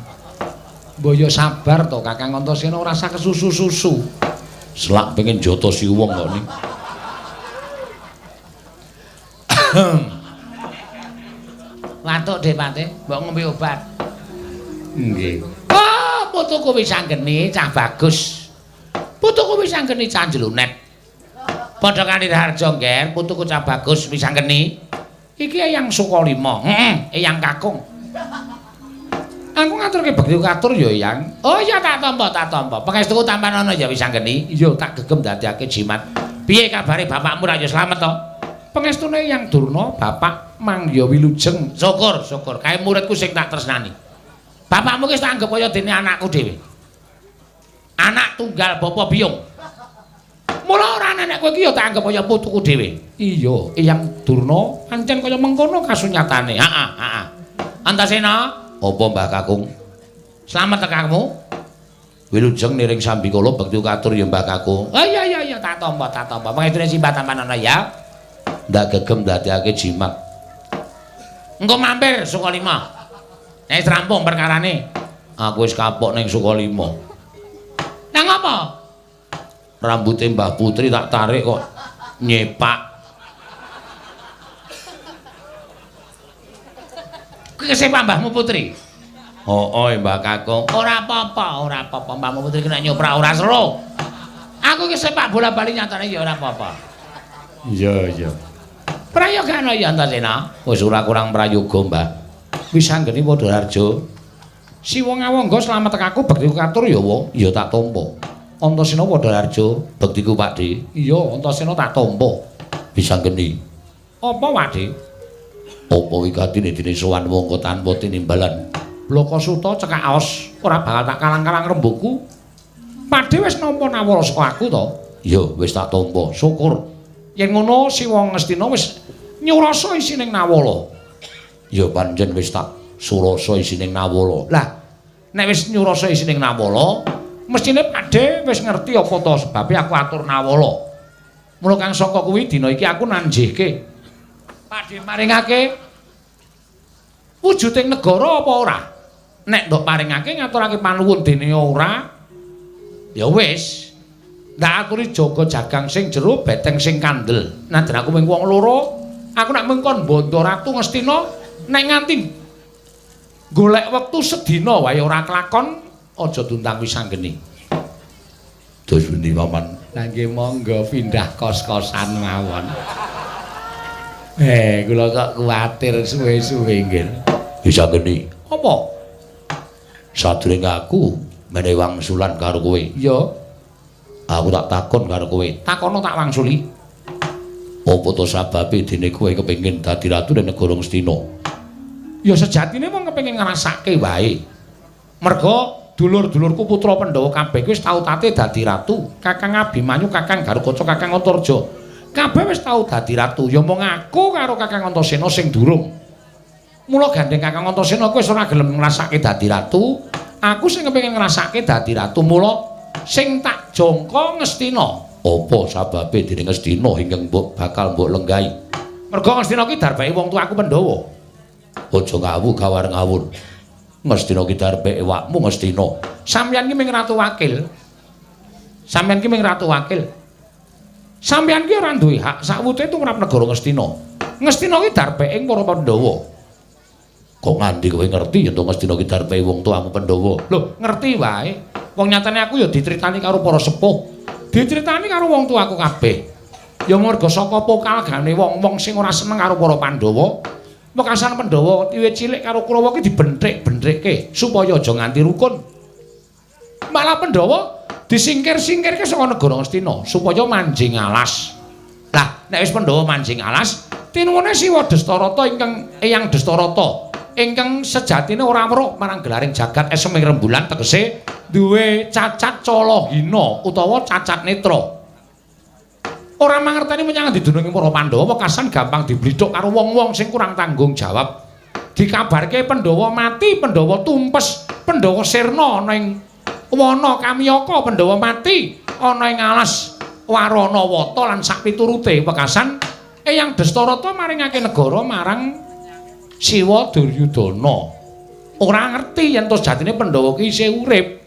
Mbok yo sabar to Kakang Antasena ora usah kesusu-susu. Selak pengen jotosi wong kok ning. Watuk Depate, mbok ngombe obat. Nggih. Oh, putuku wis anggeni cah bagus. Putuku wis anggeni cah jlonet. Padha kanthi Raharja, Ngger, putuku cah bagus wis anggeni. Iki Eyang Sukalima, heeh, Eyang Kakung. Aku ngaturke bekti katur ya, Eyang. Oh iya tak tampa, tak tampa. Pangestuku tampan ana ya wis anggeni. Iya, tak gegem dadekake jimat. Piye kabare bapakmu ra ya slamet to? Pangestune Eyang Durna, bapak mangya wilujeng. Syukur, syukur. Kae muridku sing tak tresnani. Bapakmu ki wis tak anggep kaya dene anakku dhewe. Anak tunggal bapa biyung. Mula ora nek kowe iki ya tak anggep kaya putuku dhewe. Iya, Eyang Durna pancen kaya mengkono kasunyatane. Heeh, heeh. Antasena, apa Mbah Kakung? Slamet tekamu. Wilujeng niring sambikala bekti katur ya Mbah Kakung. Oh iya iya iya tak tampa, tak tampa. Pangestune simbah tampan ana ya. Ndak gegem dadekake jimat. Engko mampir Sukalima. Nek rampung perkarane. Aku wis kapok ning Sukalima. Nang apa? Rambute Mbah Putri tak tarik kok nyepak. Kuwi kesepak Mbahmu Putri? Heeh, Mbah Kakung. Ora apa-apa, ora apa-apa. Mbahmu Putri kena nyoprak ora seru. Aku ki sepak bola-bali nyatane ya ora apa-apa. Iya, iya. Prayoga ana ya Antasena? Wis ora kurang prayoga, Mbah. Wis anggene padha harja. Siwa ngawangga slamet tekaku bektiku katur ya, wa. Ya tak tampa. Antasena padha harja bektiku Pakde. Iya, Antasena tak tampa. Wis anggene. Apa, Pakde? Apa wigatine dene sowan wongko tanpa tinimbalan? Blaka Suta cekak aos, ora bakal tak kalang-kalang rembugku. Pakde wis nampa nawala saka aku to? Ya, wis tak tampa. Syukur. Yen ngono Siwa Ngastina wis nyurasa isining nawala. Ya pancen wis tak surasa isining nawala. Lah, nek wis nyurasa isining nawala, mestine Pakde wis ngerti apa to sebabe aku atur nawala. Mula kang saka kuwi dina iki aku nanjihke. Pakde maringake wujuding negara apa ora? Nek ndok paringake ngaturake panuwun dene ora, ya wis. Ndak aturi jaga jagang sing jero, beteng sing kandel. Najan aku mung wong loro, aku nek mung kon bondo ratu Ngastina, nek nganti golek wektu sedina wae ora kelakon, aja diundang wis anggeni. Terus pundi paman? Lah nggih monggo pindah kos-kosan mawon. Kula kok kuwatir suwe-suwe nggih. Wis anggeni. Apa? Sadurunge aku menehi wangsulan karo kowe. Iya. Aku tak takon karo kowe. Takono tak wangsuli. Apa to sababe dene kowe kepengin dadi ratu ning negara Ngastina? Ya sejatine wong kepengin ngrasake wae. Merga dulur-dulurku putra Pandhawa kabeh wis tau tate dadi ratu. Kakang Abimanyu, Kakang Garukaca, Kakang Antarja. Kabeh wis tau dadi ratu. Ya mung aku karo Kakang Antasena sing durung. Mula gandeng Kakang Antasena kuwi wis ora gelem ngrasake dadi ratu. Aku sing kepengin ngrasake dadi ratu. Mula sing tak jangka Ngastina. Apa sababe dene Ngastina ingkang mbok bakal mbok lenggahi? Merga Ngastina ki darbeke wong tuaku Pandhawa. Aja ngawu gawar ngawur. Ngastina ki darbeke awakmu Ngastina. Sampeyan ki mung ratu wakil. Sampeyan ki mung ratu wakil. Sampeyan ki ora duwe hak sakwute tumrap negara Ngastina. Ngastina ki darbeke para Pandhawa. Kok nganti kowe ngerti yen to Ngastina ki darbeke wong tuamu Pandhawa? Lho, ngerti wae. Wong nyatane aku ya diceritani karo para sepuh. Diceritani karo wong tuaku kabeh. Ya merga saka pokalgane wong-wong sing ora seneng karo para Pandhawa. Wekasan Pandhawa wiwit cilik karo Kurawa ki dibenthik-benthike supaya aja nganti rukun. Malah Pandhawa disingkir-singkirke saka negara Ngastina supaya manjing alas. Lah, nek wis Pandhawa manjing alas, tinuwune Siwa Destarata ingkang Eyang Destarata ingkang sejatine ora weruh marang gelaring jagat eseming rembulan tegese Duwe cacat cala hina utawa cacat netra. Ora mangerteni menyang didunungi para Pandhawa wekasan gampang diblithuk karo wong-wong sing kurang tanggung jawab. Dikabarke Pandhawa mati, Pandhawa tumpes, Pandhawa sirna ana ing wana Kamyaka, Pandhawa mati ana ing alas Waranawata lan sakpiturute wekasan Eyang Destarata maringake negara marang Siwa Duryudana. Ora ngerti yen to sejatine Pandhawa ki isih urip.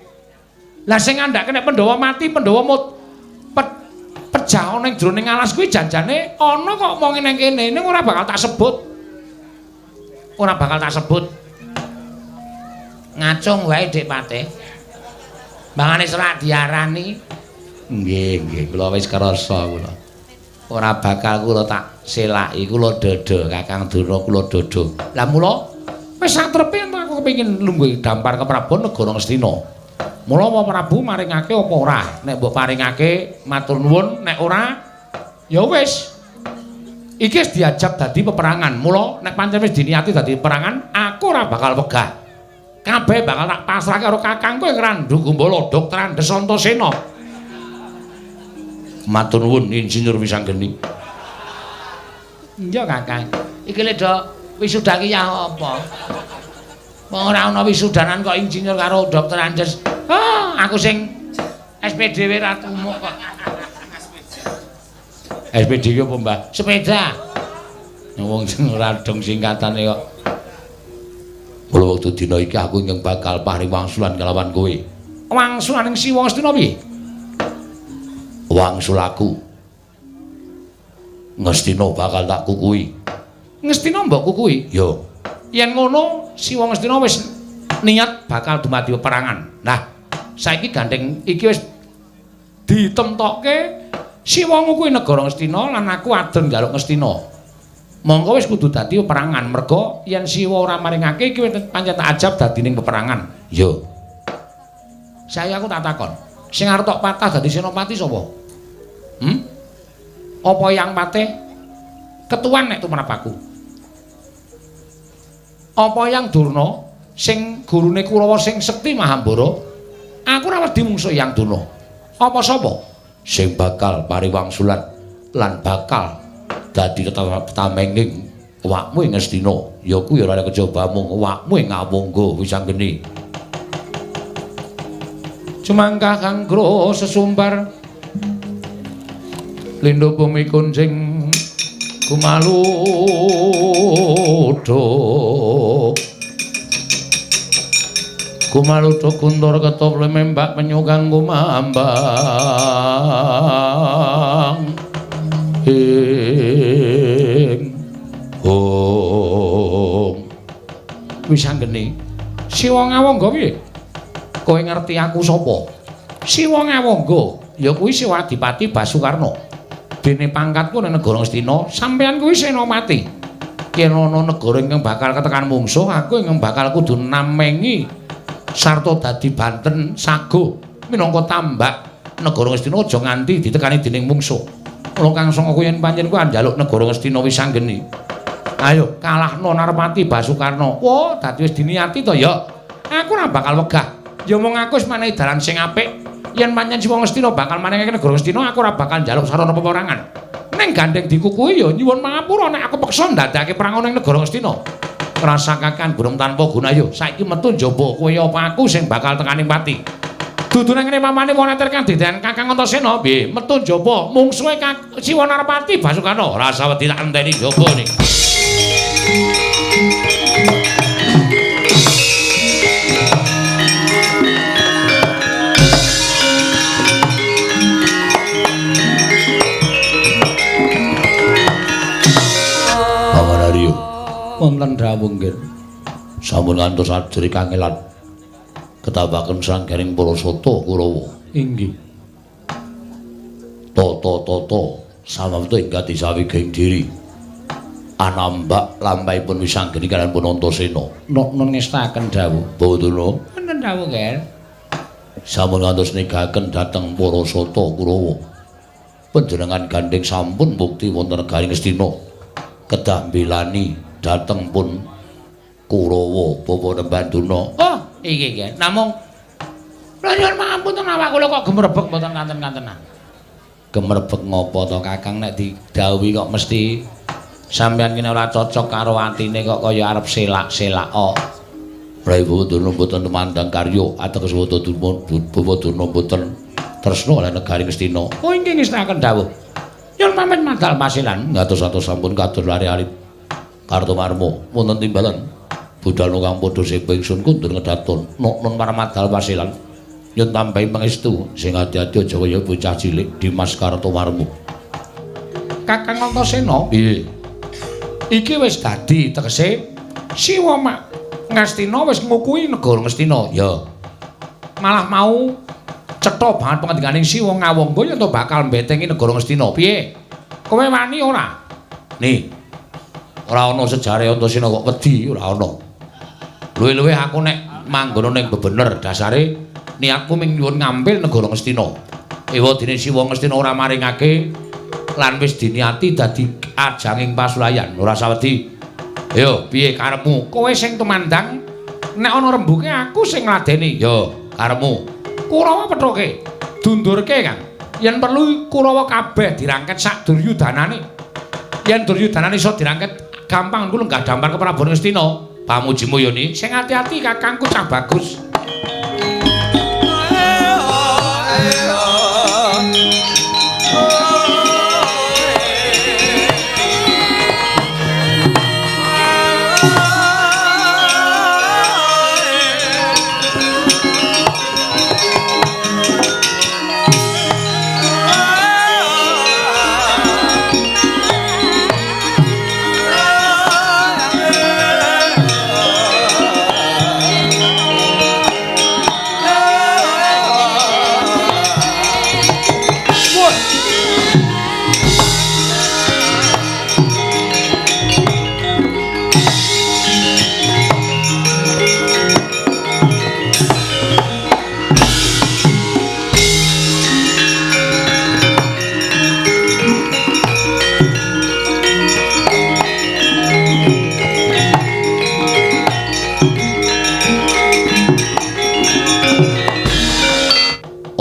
Lah sing ngandhake nek Pandhawa mati, Pandhawa pejah ana ing jroning alas kuwi janjane ana kok wong nang kene, ning ora bakal tak sebut. Ora bakal tak sebut. Ngacung wae Dik Patih. Mangane selak diarani. Nggih, nggih, kula wis krasa kula. Ora bakal kula tak selaki, kula dodo Kakang Durna, kula dodo. Lah mula wis satrepe aku kepengin lungguh dampar ke Prabu Negara Ngastina. Mula apa Prabu maringake apa ora? Nek mbok paringake matur nuwun, nek ora ya wis. Iki wis diajab dadi peperangan. Mula nek pancen wis diniati dadi peperangan, aku ora bakal wegah. Kabeh bakal tak pasrahke karo kakangku ing Randhu Gumbala Dr. Andes Antasena. Matur nuwun Insinyur Wisanggeni. Iya Kakang. Iki lho Dok, wisuda ki ya apa? Wong ora ana wisudanan kok insinyur karo Dr. Andes. Ah, aku sing SPD wae ra tumuk kok. SPD ki apa, Mbah? Sepeda. Wong sing ora dong singkatane kok. Mula wektu dina iki aku ingkang bakal paring wangsulan kalawan kowe. Wangsulan ing Siwa Ngastina piye? Wangsulaku. Ngastina bakal tak kukui. Ngastina mbok kukui? Ya. Yen ngono Siwa Ngastina wis niat bakal dumadi peperangan. Nah, saiki gandeng iki wis ditemtokke Siwa ngukui negara Ngastina lan aku adon njaluk Ngastina. Monggo wis kudu dadi peperangan merga yen Siwa ora maringake iki pancen tak ajab dadi ning peperangan. Ya. Saya aku tak takon. Sing arep tok patah dadi senopati sapa? Hmm? Apa yang patih? Ketuan nek tumrap aku. Apa yang Durna sing gurune Kurawa sing sekti Mahambara? Aku ora wedi mungsuh Yang Durna. Apa sapa sing bakal pariwangsulan lan bakal dadi tamenging awakmu ing Ngastina? Ya kuwi ora kejaba mung awakmu ing Awangga Wisanggeni. Cumangkah kang gro sesumbar lindho bumi kuncing kumaluduk kumaluduk kuntur ketop lemembak penyukang kumambang ing hong. Wisanggeni Siwa Ngawangga piye? Kowe ngerti aku sapa? Siwa Ngawangga ya kuwi Siwa Adipati Basukarna. Dene pangkatku nang negara Ngastina, sampeyan kuwi senopati. Yen ana negara ingkang bakal ketekan mungsuh, aku ingkang bakal kudu namengi sarta dadi banten sago minangka tambak negara Ngastina aja nganti ditekani dening mungsuh. Mula kang sanga yen pancen kuwi njaluk negara Ngastina Wisanggeni. Ayo kalahno Narpati Basukarna. Wah, dadi wis diniati to ya. Aku ora bakal wegah. Ya mung aku wis menehi dalan sing apik. Yen pancen Siwa Ngastina bakal maringake negara Ngastina, aku ora bakal njaluk sarana peperangan. Ning gandeng dikukuhi ya nyuwun pangapura nek aku peksa ndadekake perang ana ing negara Ngastina. Rasakakan gunung tanpa guna yo. Saiki metu njaba kowe apa aku sing bakal tekaning pati. Dudu nang ngene mamane wong neter kang didan Kakang Antasena piye? Metu njaba mungsuhe Siwa Narpati Basukarna. Rasa wedi tak enteni njaba nih. Wonten dawuh nggih. Sampun ngantos ajri kangelan ketambaken sanggaring para sata Kurawa. Inggih. Tata-tata samapta ing katisawiging diri. Anambak lampahipun Wisanggeni kaliyan pun Antasena. Nok ngestaken dawuh. Bawa Wonten dawuh nggih. Sampun ngantos negaken dhateng para sata Kurawa. Panjenengan gandheng sampun bukti wonten negari Ngastina. Kedah mbelani dhateng pun Kurawa Bapak Nembanduna. Oh, iki nggih. Namung lha Nyuwun pangapunten awak kula kok gemrebek mboten kanten-kantenan. Gemrebek ngopo to Kakang nek didhawuhi kok mesti sampeyan kene ora cocok karo atine kok kaya arep selak-selak kok. Prabu Durna mboten tumandang karya ateges Bawa Durna mboten tresna lan negari Ngastina. Oh inggih ngestakaken dawuh. Nyuwun pamit madal pasilan. Ngatos-atos sampun katur lari-lari Kartomarma wonten timbalan budal kang padha sepo ingsun kundur ngedaton nun marmadal pasilan. Nyuwun tambahi pangestu sing ati-ati aja kaya bocah cilik Dimas Kartomarma. Kakang Antasena, piye? Iki wis dadi tegese Siwa mak Ngastina wis ngukuhi negara Ngastina. Ya. Malah mau cetha banget pangandikaning Siwa Ngawangga yen to bakal mbetengi negara Ngastina. Piye? Kowe wani ora? Nih. Ora ana sejarahe Antasena kok wedi, ora ana. Luwih-luwih aku nek manggono ning bebener dasare niatku ming nyuwun ngampil negara Ngastina. Ewa dene Siwa Ngastina ora maringake lan wis diniati dadi ajanging pasulayan. Ora sawedi. Ayo, piye karepmu? Kowe sing tumandang nek ana rembuke aku sing ngladeni. Yo, karepmu. Kurawa pethuke. Dundurke, Kang. Yen perlu Kurawa kabeh dirangket sak Duryudanane. Yen Duryudanane iso dirangket gampang ku lenggah dampar ke Prabu Ngastina. Pamujimu yo ni. Sing ati-ati kakangku cah bagus.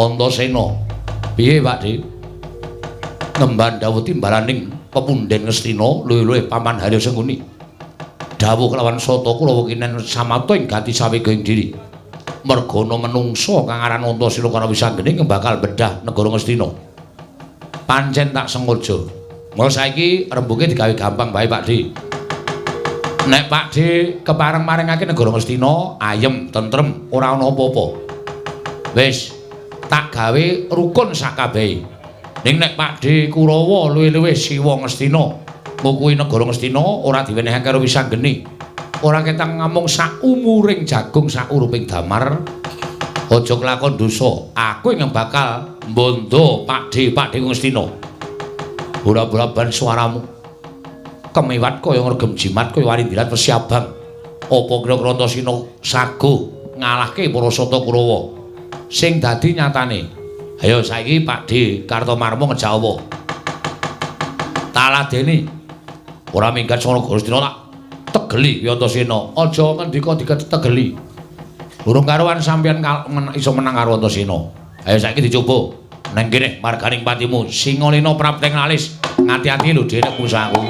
Antasena. Piye, Pak Dik? Ngemban dawuh timbalaning pepunden Ngastina luwih-luwih Paman Harya Sengkuni. Dawuh kelawan Sata Kurawa kinen samata ing gati sawega ing diri. Mergana menungsa kang aran Antasena kana wisanggeni bakal bedah negara Ngastina. Pancen tak sengaja. Mula saiki rembuke digawe gampang bae, Pak Dik. Nek Pak Dik kepareng maringake negara Ngastina, ayem, tentrem, ora ana apa-apa. Wis tak gawe rukun sakabehe. Ning nek Pakdhe Kurawa luwih-luwih Siwa Ngastina ngukuhi negara Ngastina ora diwenehake karo Wisanggeni. Ora ketang ngamung sak umuring jagung sak uruping damar. Aja kelakon dosa. Aku ing bakal mbondo Pakdhe Pakdhe Ngastina. Ora-ora ban suaramu. Kemiwat kaya ngregem jimat kaya warindilat wesi abang. Apa kira-kira Antasena sago ngalahke para Sata Kurawa? Sing dadi nyatane. Ayo saiki Pakdhe Kartomarma ngejak apa? Taladeni. Ora minggat saka Ngastina tak tegeli kuwi Antasena. Aja ngendika ditegeli. Urung karuan sampeyan iso menang karo Antasena. Ayo saiki dicoba. Nang kene marganing patimu Singalena prapteng alis. Ngati-ati lho dhewe nek musuh aku.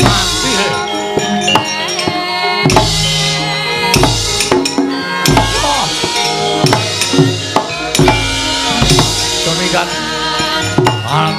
Mati. Oh. Demikian. Ah.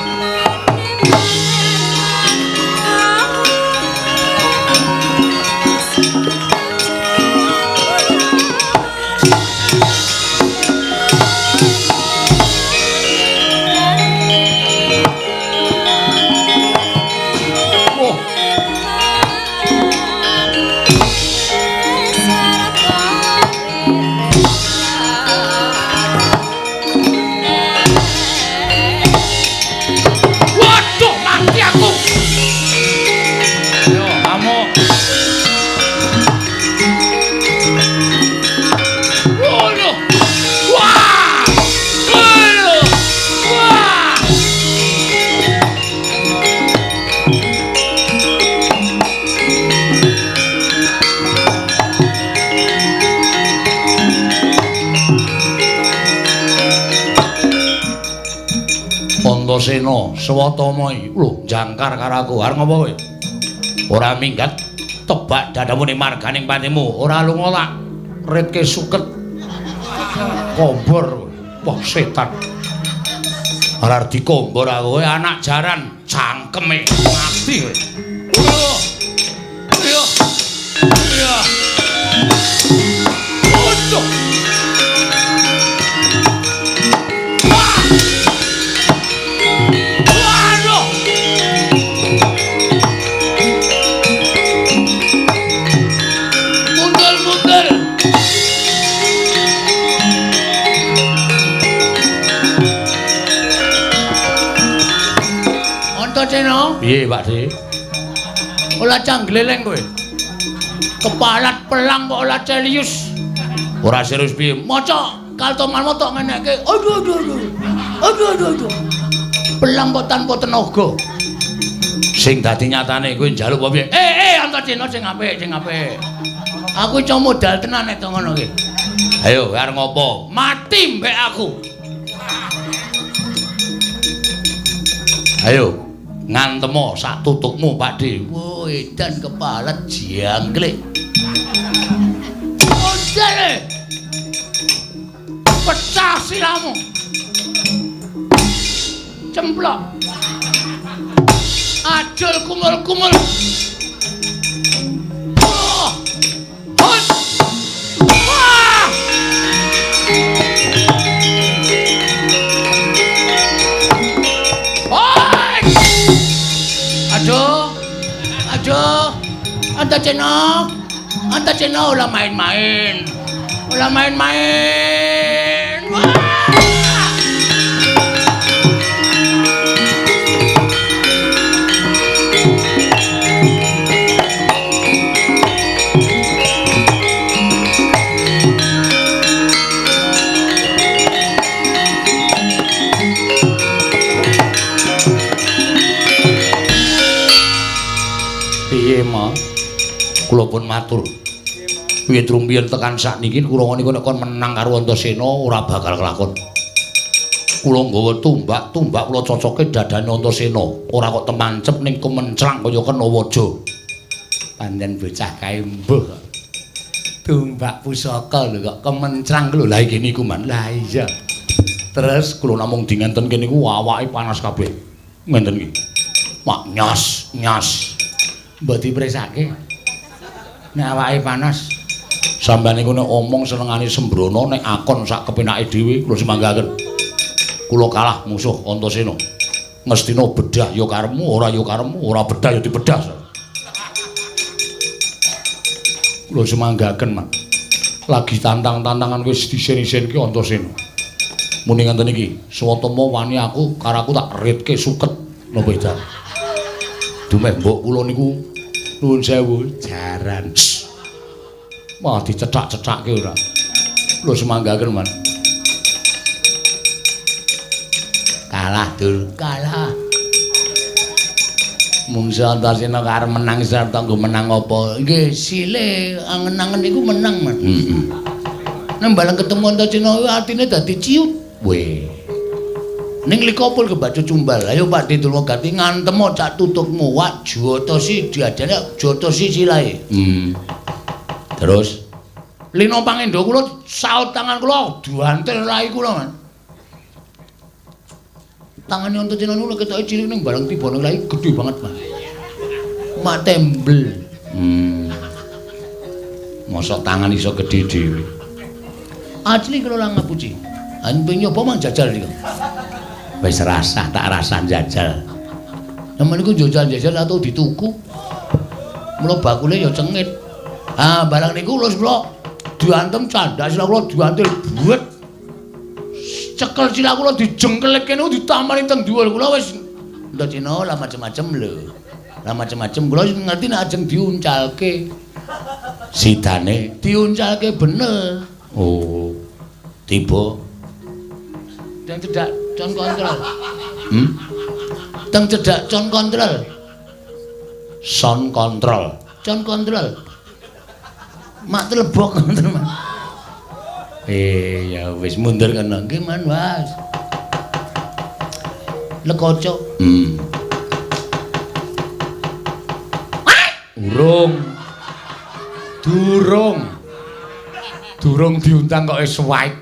Antasena Swatama lho jangkar karo aku arep ngopo kowe? Ora minggat tebak dadamu ning marganing patimu, ora lunga tak ritke suket kombor. Wah setan. Ora dikombor aku kowe anak jaran cangkeme mati kowe. Yo. Yo. Waduh. Antasena? Piye, Pak De? Ora canggleleng kowe. Kepalat pelang kok ora serius. Ora serius piye? Maca kaltomanmu tok ngenekke. Aduh aduh aduh. Aduh aduh aduh. Pelang kok tanpa tenaga. Sing dadi nyatane kowe njaluk apa piye? Antasena sing apik, sing apik. Aku iso modal tenan nek ngono ki. Ayo, arep ngopo? Mati mbek aku. Ayo. Ngantemo sak tutukmu Pak De. Wo edan kepalet jangklik. Modal. Pecah siramu. Cemplok. Ajul kumul-kumul. Oh. Hut. Wah. Aduh, aduh, Antasena, Antasena ora main-main, ora main-main. Wah! Kula pun matur. Wiwit rumiyin tekan sakniki Kurawa niku nek kon menang karo Antasena ora bakal kelakon. Kula nggawa tumbak, tumbak kula cocoke dadane Antasena, ora kok temancep ning kemencrang kaya kena waja. Pancen bocah kae mbuh. Tumbak pusaka lho kok kemencrang lho. Lah iki niku man. Lah iya. Terus kula namung dingentenke niku awake panas kabeh. Ngenten iki. Mak nyas, nyas. Mbok dipresake. Nek awake panas, sampeyan niku nek omong senengane sembrono, nek akon sak kepenake dhewe kula semanggaken. Kula kalah musuh Antasena. Ngestina bedah ya karepmu, ora ya karepmu, ora bedah ya dibedah. Kula semanggaken, Mas. Lagi tantang-tantangan wis disen-isenke Antasena. Muni ngenten iki, Swatama wani aku karo aku tak ritke suket napa edan. Dumeh mbok kula niku nuwun sewu jaran. Wah dicethak-cethake ora. Lho semanggaken, Man. Kalah, Dul, kalah. Mungsa Antasena karep menang sarta nggo menang apa? Nggih, sile angen-angen niku menang, Man. Heeh. Nek bareng ketemu Antasena atine dadi ciut. Weh. Ning likopul kebacut cumbal. Ayo Pak De Durmagati ngantemo cak tutukmu wak jotosi diadane jotosi silahe. Terus lino pangendo kula saut tangan kula diantil rai kula, Man. Tangane Antasena niku ketoke cilik ning bareng tiba ning rai gedhe banget, Mas. Mak tembel. Mosok tangan iso gedhe dhewe. Asli kula lang ngapuci. An ping nyoba mang jajal niku. Wis rasah tak rasah jajal. Nemen niku jajal-jajal atau dituku. Mula bakule ya cengit. Ah, barang niku lus kula diantem candak sila kula diantil buet. Cekel sila kula dijengkeleke niku ditampani teng dhuwur kula wis Antasena lah macem-macem lho. Lah macem-macem kula wis ngerti nek ajeng diuncalke. Sidane diuncalke bener. Oh. Tiba teng cedhak con kontrol. Teng cedhak con kontrol. Son kontrol. Con kontrol. Mak telebok ngoten, Mas. Ya wis mundur kono. Nggih, Man, Mas. Lekoco. Urung. Durung. Durung diundang kok wis suwait.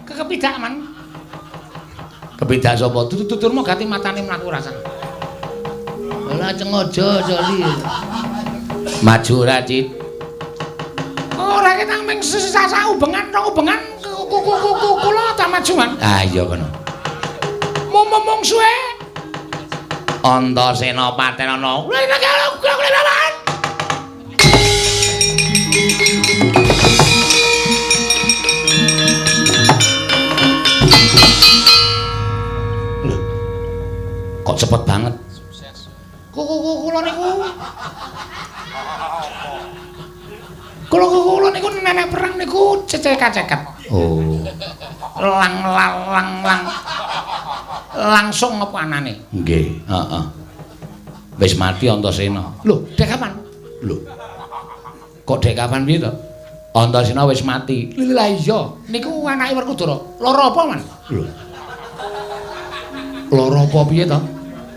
Kekepidak, Man. Kepidak sapa? Tutur Durmagati matane mlaku rasane. Ora cengojo joli. Maju ora, Cit? Ora ketang ming sesah ubengan rong ubengan kula ta maju, Man. Ah iya kono. Mung-mung suwe. Antasena patenana. Lho. Kok cepet banget? Sukses. Kula niku. Kula niku nenek perang niku cecek-ceket. Oh. Lang lang lang lang. Langsung apa anane? Nggih, heeh. Wis mati Antasena. Lho, dek kapan? Lho. Kok dek kapan piye to? Antasena wis mati. Lha iya, niku anake Werkudara. Lara apa, Man? Lho. Lara apa piye to?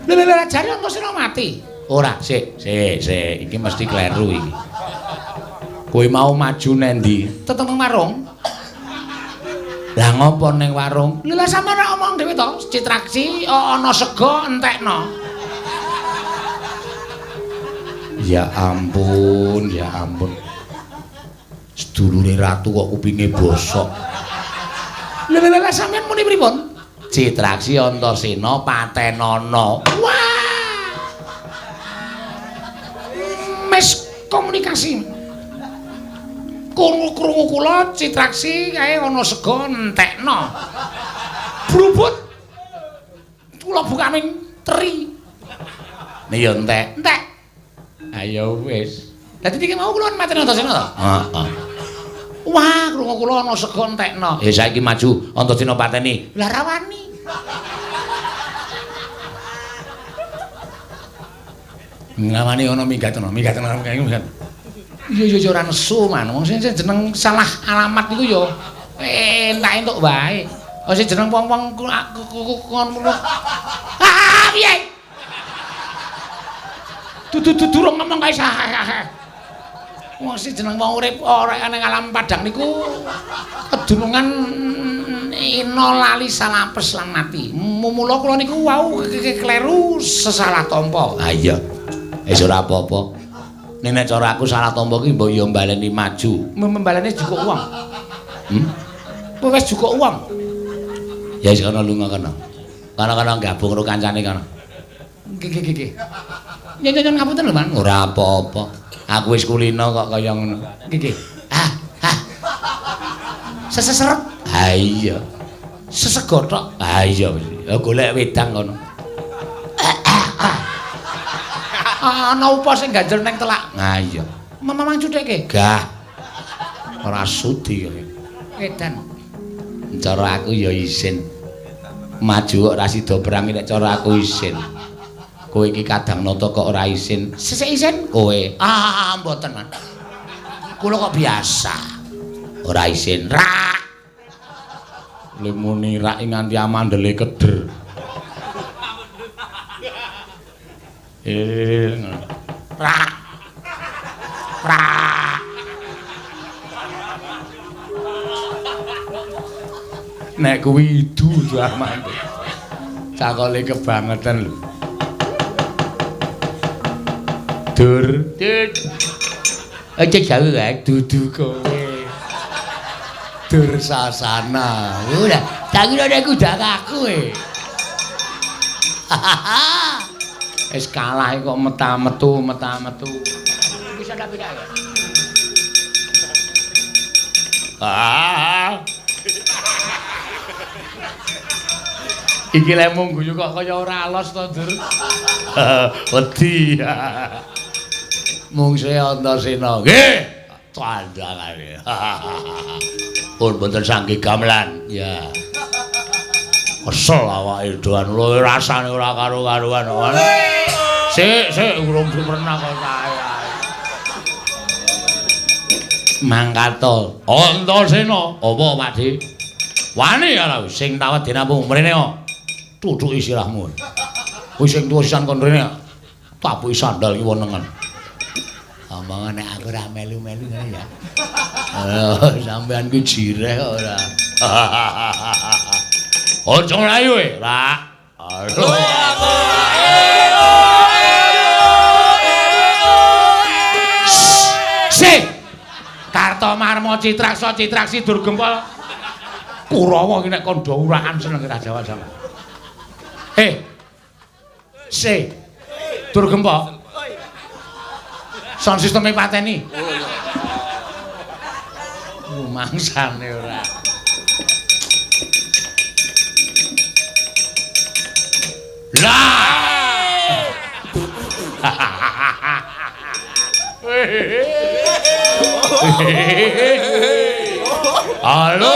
Lha lha jare Antasena mati. Ora, sik, sik, sik, iki mesti kleru iki. Kowe mau maju nendi? Tetep nang warung. Lah ngopo ning warung? Lha sampeyan ora omong dhewe to, Citraksi ana sega entekno. Ya ampun, ya ampun. Sedulure ratu kok kupinge bosok. Lha lha lha sampeyan muni pripun? Citraksi Antasena patenana. Wah. Miskomunikasi. Krungu-krungu kula Citraksi kae ana sega entekno. Brubut. Kula bukane teri. Nih ya entek. Entek. Ayo wis. Dadi iki mau kula mateni Antasena to? Heeh. Wah, krungu kula ana sega entekno. Ya saiki maju Antasena pateni. Lah rawani. Ngawani ana minggat ana, minggat ana, minggat. Iya iya iya ora nesu, Man. Wong sing jeneng salah alamat niku ya entak entuk wae. Oh sing jeneng wong-wong ngono. Ah, piye? Dudu durung ngomong kae sah. Wong sing jeneng wong urip ora ning alam padang niku kedunungan ina lali salapes lan mati. Mula kula niku wau kleru sesalah tampa. Ah iya. Wis ora apa-apa. Nek nek cara aku salah tampa ki mbok yo mbaleni maju. Mbaleni jukuk wong. Wis jukuk wong. Ya wis kono lunga kono. Kono-kono gabung karo kancane kono. Nggih nggih nggih. Nyen-nyen ngapunten lho, Man. Ora apa-apa. Aku wis kulino kok kaya ngono. Nggih nggih. Ah, ah. Seseseret. Ha iya. Sesegothok. Ha iya wis. Ya golek wedang kono. Ana upa sing ganjel ning telak. Ha iya. Mamang cutheke? Gah. Ora sudi kowe. Edan. Cara aku ya isin. Maju kok ora sida perang nek cara aku isin. Kowe iki kadang nata kok ora isin. Sesek isin kowe. Ah, mboten, Man. Kula kok biasa. Ora isin. Ra. Lemuni rak nganti amandele keder. Rak. Rak. Nek kuwi idu amandel. Cakole kebangetan lho. Dur. Dur. Aja jauh kae dudu kowe. Dursasana. Ora, tak kira nek kudu aku e. Wis kalah kok meta-metu, meta-metu. Bisa tak beda ya? Ah. Iki lek mung guyu kok kaya ora alos to, Dur. Wedi. Mungsuhe Antasena. Nggih. Tandangane. Pun mboten sangge gamelan. Ya. Kesel awake doan lho rasane ora karo-karuan. Sik, sik urung pernah kok saya. Mangkato. Antasena, apa Pakde? Wani ora sing tawet dinampu mrene kok. Tutuki sirahmu. Kuwi sing tuwa sisan kon rene. Tabuki sandal kiwa nengen. Omongan nek aku ora melu-melu ngene ya. Oh, sampean ku jireh kok ora. Aja mlayu e, Rak. Aduh. Sik. Kartomarma Citraksa Citraksi Durgempol. Kurawa iki nek kandha urakan seneng ra Jawa-Jawa. Sik. Durgempol. Sound system-e pateni. Mangsane ora. Lah. Halo.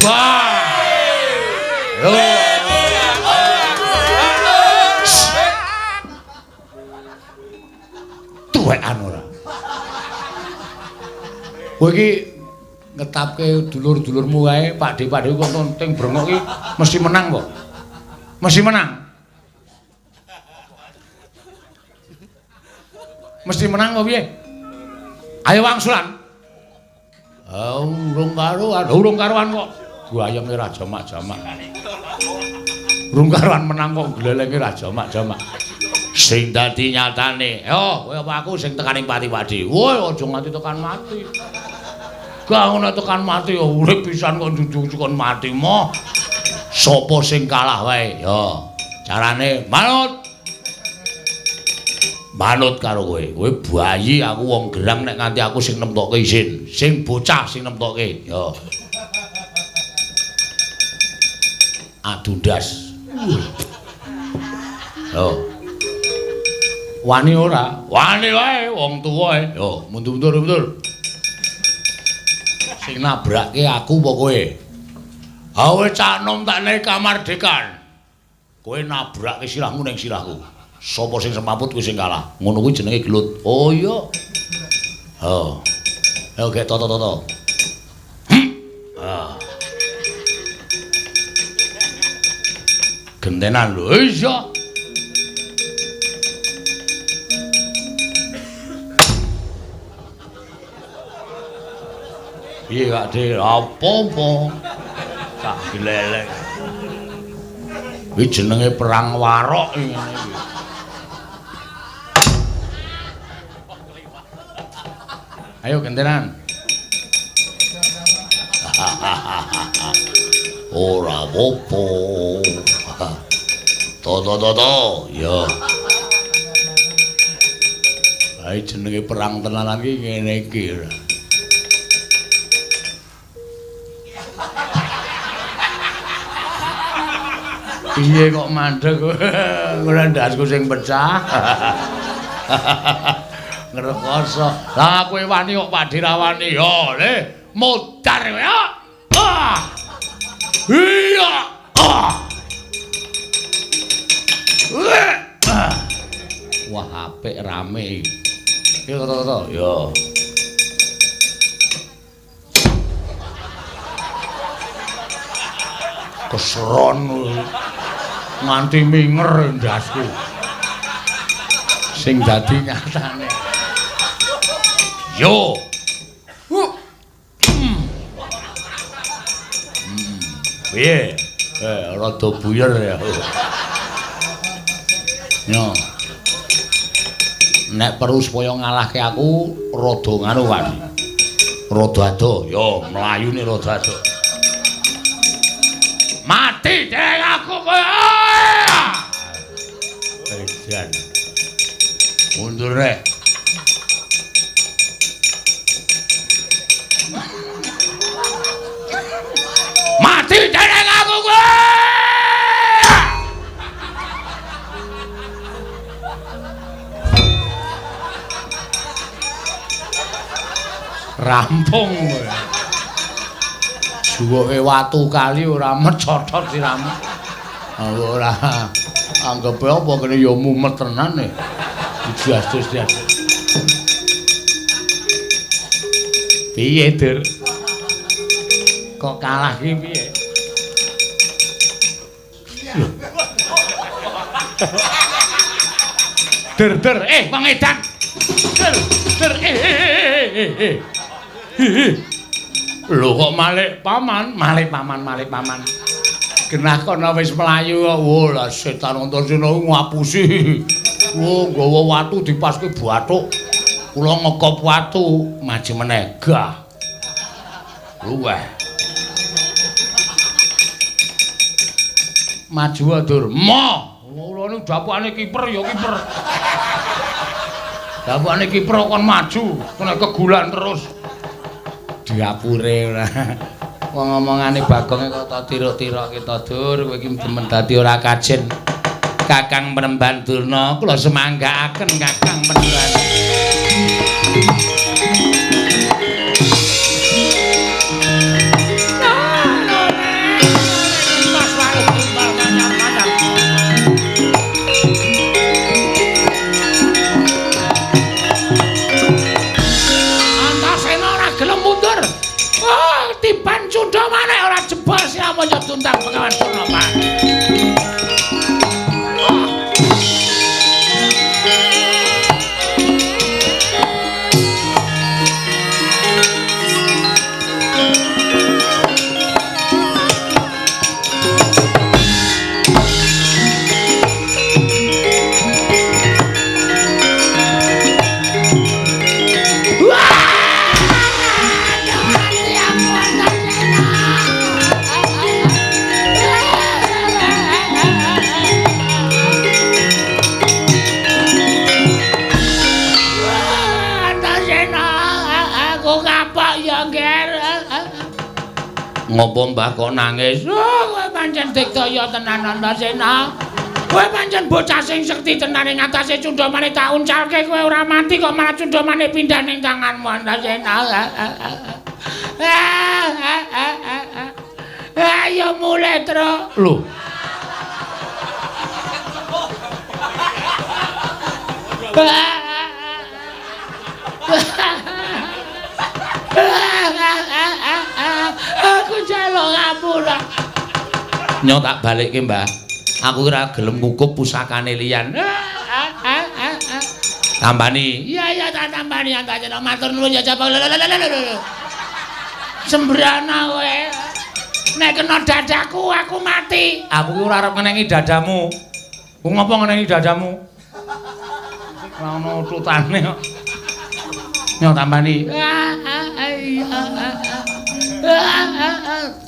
Wah. Tuwekan ora. Kowe iki ngetapke dulur-dulurmu kae, Pakde-pakde kok teng brengok iki mesti menang kok. Mesti menang. Mesti menang kok piye? Ayo wangsulan. Ah, urung karuan, urung karuan kok. Guayenge ra jamak-jamak. Urung karuan menang kok glelenge ra jamak-jamak. Sing dadi nyatane, yo kowe apa aku sing tekaning pati-pati. Woi, aja nganti tekan mati. Gak ngono tekan mati ya urip pisan kok njunjung kon mati moh. Sopo sing kalah wae? Yo, carane manut. Manut karo kowe. Kowe bayi, aku wong gerang nek nganti aku sing nemtokke isin. Sing bocah sing nemtokke. Yo. Adu ndas. Yo. Wani ora? Wani wae wong tuwa e. Yo, mundur-mundur. Sing nabrake aku apa kowe? Ha kowe cah nom tak nek kamardikan. Kowe nabrake sirahmu ning sirahku. Sapa sing semaput kuwi sing kalah. Ngono kuwi jenenge gelut. Oh iya. Oh. Ayo gek toto-toto. Ah. Gentenan lho. Iya. Piye Kak De? Apa-apa? Tak glelek. Kuwi jenenge perang warok ngene iki. Ayo gentenan. Ora apa-apa. To. Ya. Ae jenenge perang tenanan iki ngene iki. Piye kok mandeg? Ora ndasku sing pecah. Ngrekoso. Lah kowe wani kok Pakde ra wani. Yo, le, modar kowe. Ah. Iya. Ah. Wah, apik rame. Yo to to. Yo. Keseron nganti minger ndasku. Sing dadi nyatane. Yo. Piye? Rada buyer ya. Yo. Nek perlu supaya ngalahke aku rada nganu kan. Rada ado, yo mlayune rada ado. Mati deng aku kowe. Edan. Mundur rek. Mati deng aku kowe. Rampung kowe. Juwoke watu kali ora mecotot siramu. Ora anggepe apa kene ya mumet tenan e. Dijas-jas. Piye, Dur? Kok kalah ki piye? Dur, dur, wong edan. Dur, dur, eh. Lho kok malik paman, malik paman, malik paman. Genah kono wis mlayu kok. Wo lah setan Antasena ngapusi. Wo nggawa watu dipaske bathuk. Kula ngekop watu maju meneh. Gah. Luweh. Maju Dur. Moh. Kula niku dapukane kiper ya kiper. Dapukane kiper kon maju, kena kegulan terus. Diapure ora. Wong omongane Bagonge kok ta tiruk-tirokke ta Dur, kowe iki demen dadi ora kajen. Kakang Penemban Durna, kula semanggaaken Kakang Penemban. Antasena ora gelem mundur. Oh, tiban cundha maneh ora jebol siramu nyuntang Bengawan Durna. Ngopo Mbah kok nangis? Oh, kowe pancen digdaya tenan Antasena. Kowe pancen bocah sing sekti tenan ing atase Cundhamane tak uncalke kowe ora mati kok malah Cundhamane pindah ning tanganmu Antasena. Ayo mulai, Tru. Lho. Aku njaluk ngapura. Nyo tak balikke, Mbah. Aku ora gelem ngukup pusakane liyan. Tambani. Iya iya tak tambani Antasena. Matur nuwun ya Jabang. Sembrana kowe. Nek kena dadaku aku mati. Aku ki ora arep ngenengi dadamu. Ku ngopo ngenengi dadamu? Ora ono tutane kok. Nyo tambani.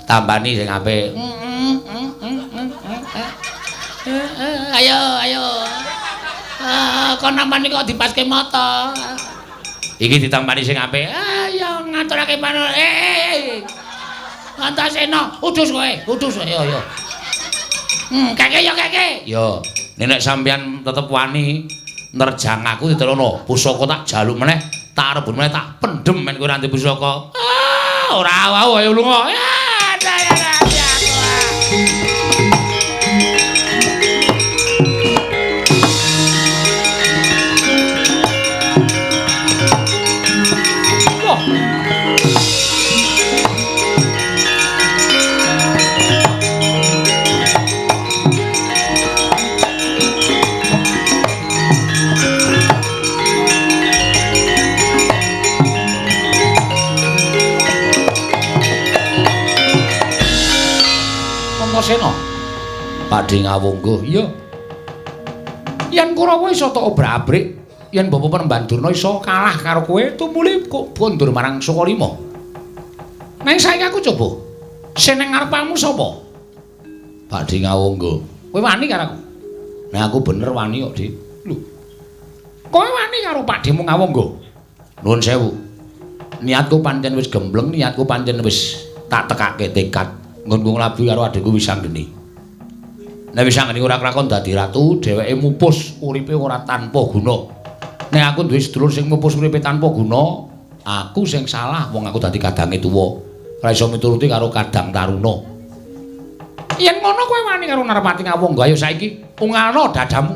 Tambani sing apik. Ayo ayo. Kon nampani kok dipaske mata. Iki ditambani sing apik. Ayo ngaturake pano. Antasena, udus kowe, udus yo yo. Keke yo keke. Yo, nek sampeyan tetep wani nerjang aku diterono, pusaka tak jaluk meneh, tak rebut meneh, tak pendem men kowe ora ndek pusaka. Ah, ora wau ayo lunga. Antasena. Pakdhe Ngawangga, iya. Yen Kurawa iso tok obrak-abrik, yen Bapak Penemban Durna iso kalah karo kowe, tumuli kok kondur marang Sukalima. Nanging saiki aku coba. Sing nang ngarepamu sapa? Pakdhe Ngawangga. Kowe wani karo aku? Nah aku bener wani kok, Dik. Lho. Kowe wani karo Pakdhemu Ngawangga? Nuwun sewu. Niatku pancen wis gembleng, niatku pancen wis tak tekake tekad nggonku nglabuhi karo adikku Wisanggeni. Nek Wisanggeni ora kelakon dadi ratu, dheweke mupus uripe ora tanpa guna. Nek aku duwe sedulur sing mupus uripe tanpa guna, aku sing salah wong aku dadi kadange tuwa. Ora iso mituruti karo kadang taruna. Yen ngono kowe wani karo Narpati Ngawangga, ayo saiki ungalno dadamu.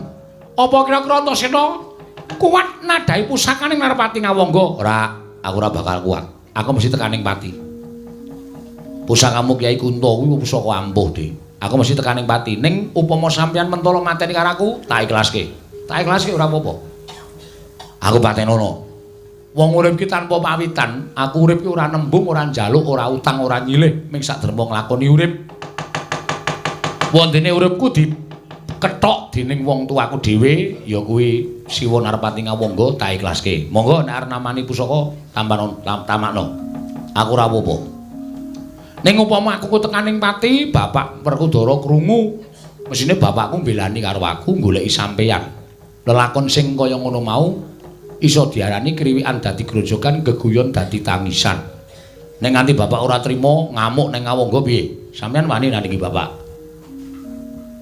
Apa kira-kira Antasena kuat nadhahi pusakane Narpati Ngawangga? Ora, aku ora bakal kuat. Aku mesti tekaning pati. Pusakamu Kyai Kunta kuwi pusaka ampuh, Dik. Aku mesti tekaning pati. Ning upama sampeyan mentolo mateni karo aku, tak ikhlaske. Tak ikhlaske ora apa-apa. Aku patenono. Wong urip ki tanpa pawitan, aku urip ki ora nembung, ora njaluk, ora utang, ora nyilih, ming sak derma nglakoni urip. Wondene uripku dikethok dening wong tuaku dhewe, ya kuwi Siwa Narpati Ngawangga, tak ikhlaske. Monggo nek arep namani pusaka tampano tamakno. Aku ora apa-apa. Ning upama aku tekaning pati, Bapak Werkudara krungu, mesine bapakku mbelani karo aku goleki sampeyan. Lelakon sing kaya ngono mau iso diarani kriwikan dadi grojogan, geguyon dadi tangisan. Nek nganti bapak ora trima ngamuk ning Ngawangga piye? Sampeyan wani nandingi bapak?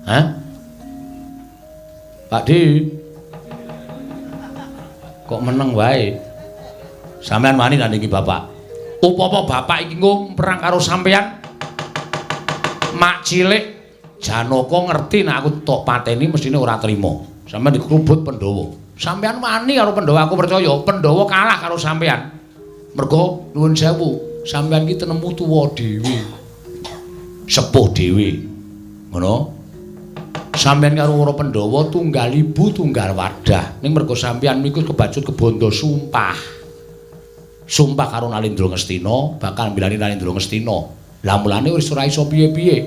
Hah? Pak Di. Kok meneng wae? Sampeyan wani nandingi bapak? Upama bapak iki nggo perang karo sampeyan, mak cilik Janaka ngerti nek aku tok pateni mesine ora trima. Sampeyan dikrubut Pandhawa. Sampeyan wani karo Pandhawa, aku percaya Pandhawa kalah karo sampeyan. Mergo nuwun sewu, sampeyan iki tenemu tuwa dhewe. Sepuh dhewe. Ngono. Sampeyan karo para Pandhawa tunggal ibu tunggal wadah. Ning mergo sampeyan niku kebacut kebondo sumpah. Sumpah karo Nalindra Ngastina, bakal mbilani Nalindra Ngastina. Lah mulane wis ora iso piye-piye.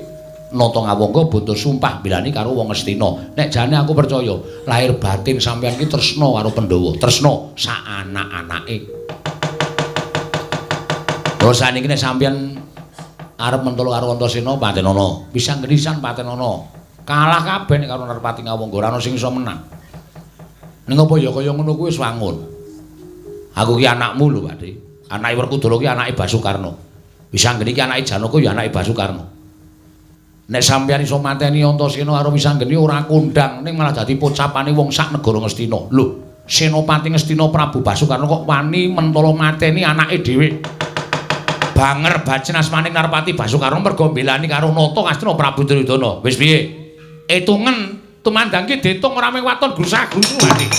Nata Ngawangga bondo sumpah mbilani karo wong Ngastina. Nek jane aku percaya, lahir batin sampeyan ki tresna karo Pandhawa, tresna sak anak-anake. Terus saniki nek sampeyan arep mentolo karo Antasena patenono, Wisanggeni patenono. Kalah kabeh nek karo Narpati Ngawangga, ora ana sing iso menang. Ning apa ya kaya ngono kuwi wis wangun. Aku ki anakmu lho, Pak Dik. Anake Werkudara ki anake Basukarna. Wisanggeni ki anake Janaka ya anake Basukarna. Nek sampeyan iso mateni Antasena karo Wisanggeni ora kondang, ning malah dadi pocapane wong sak negara Ngastina. Lho, Senopati Ngastina Prabu Basukarna kok wani mentolo mateni anake dhewe. Banger bacen asmaning Narpati Basukarna mergo mbelani karo Nata Ngastina Prabu Duryudana. Wis piye? Etungen tumandang ki diitung ora mung waton grusah-grusu, Pak Dik.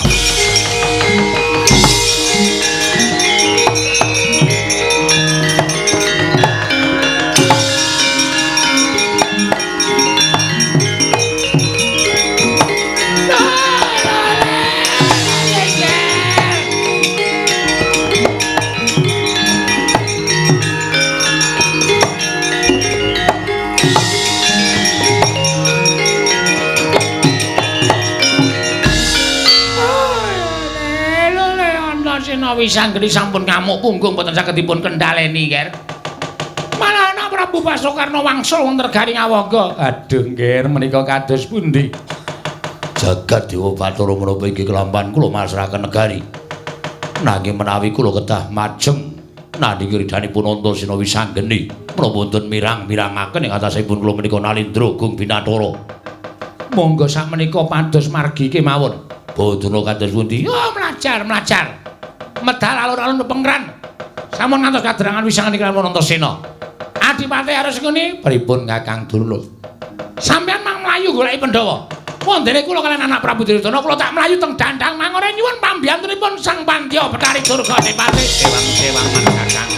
Wisanggeni sampun ngamuk punggung boten saged dipun kendhaleni, Ger. Malah ana Prabu Basukarna wangsul wonten Negari Ngawangga. Aduh, Ger, menika kados pundi? Jagat Dewa Bathara menapa iki kelampahan kula masrahaken negari. Nanging menawi kula kedah majeng nandingi ridhanipun Antasena Wisanggeni, menapa wonten mirang-mirangaken ing atasipun kula menika Nalindra Gung Binathara. Monggo sakmenika pados margi kemawon. Bodana kados pundi? Oh, mlajar-mlajar. Medal alun-alun pengran. Sampun ngantos kadrangan Wisanggeni kelawan Antasena. Adipati harus ngene, pripun Kakang Durna? Sampeyan mang mlayu goleki Pandhawa. Wondene kula kaliyan anak Prabu Duryudana kula tak mlayu teng dandang mangore nyuwun pambiyantunipun Sang Pandya Bathari Durga Adipati. Sewang-sewangan Kakang.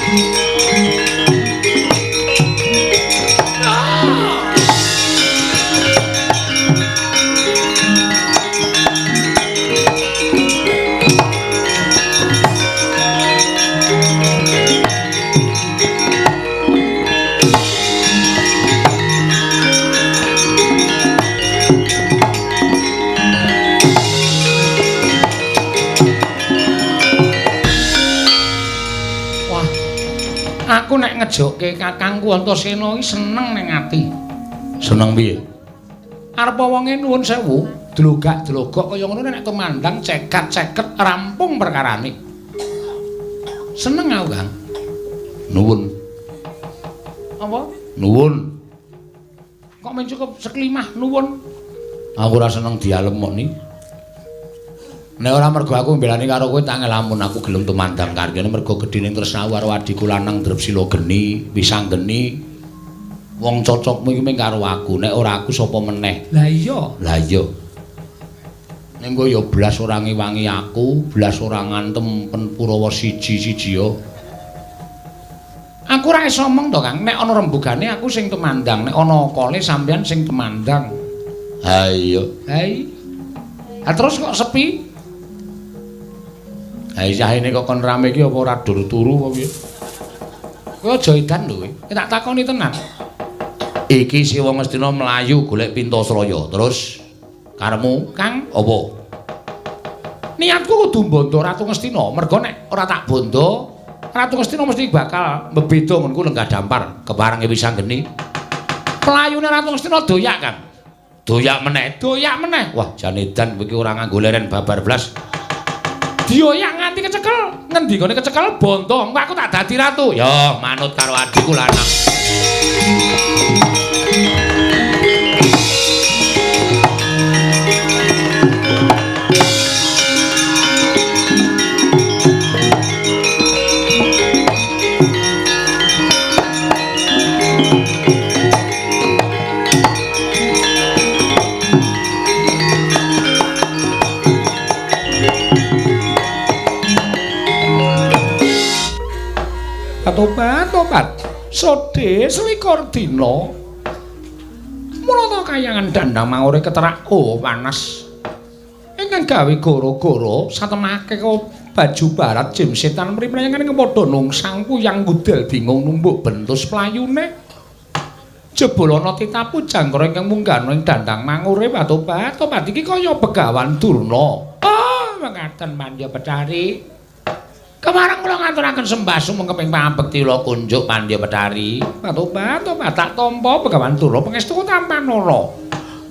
Aku nek ngejokke kakangku Antasena iki seneng ning ati. Seneng piye? Arep wonge nuwun sewu, dlogak-dlogok kaya ngono nek tumandang cekat-ceket rampung perkarane. Seneng aku, Kang. Nuwun. Apa? Nuwun. Kok men cukup seklimah nuwun? Aku ora seneng dialem kok ni. Nek ora mergo aku mbelani karo kowe tangel lamun aku gelem tumandang karyane mergo gedhening tresnaku karo adhiku lanang Drepsila Geni, Wisanggeni. Wong cocokmu iki mung karo aku, nek ora aku sapa meneh? Lah iya. Lah iya. Ning kowe ya blas ora ngewangi aku, blas ora ngantem Purawa siji-siji ya. Aku ora iso omong to, Kang. Nek ana rembugane aku sing tumandang, nek ana akale sampeyan sing tumandang. Ha iya. Ha iya. Terus kok sepi? Ha isahene kok kon rame iki apa ora dur turu apa piye? Kowe aja edan lho kowe. Tak takoni tenan. Iki si wong Ngastina mlayu golek Pintasraya. Terus karepmu, Kang, apa? Niatku kudu mbondo Ratu Ngastina. Mergo nek ora tak bondo, Ratu Ngastina mesti bakal mbebeda nggonku lenggah dampar keparengi Wisanggeni. Playune Ratu Ngastina doyak, Kang. Doyak meneh, doyak meneh. Wah, jan edan kowe iki ora nganggo leren babar blas. Dioyak nganti kecekel, ngendi gone kecekel bondo, engko aku tak dadi ratu. Ya, manut karo adhiku lanang. Tobat-tobat sode selikur dina mulata kayangan dandang mangure keterak oh panas ingkang gawe goro-goro satemake baju barat jim setan mriprayangan ing padha nungsang puyang gudel bingung numbuk bentus playune jebul ana titapu jangkara ingkang munggah ing dandang mangure tobat-tobat iki kaya Begawan Durna. Oh mekaten Pandya Betari. Kemarang kula ngaturaken sembah sumengkeping pangabekti kula kunjuk Pandya Betari. Tobat-tobat tak tampa Begawan Durna pangestu tampanana.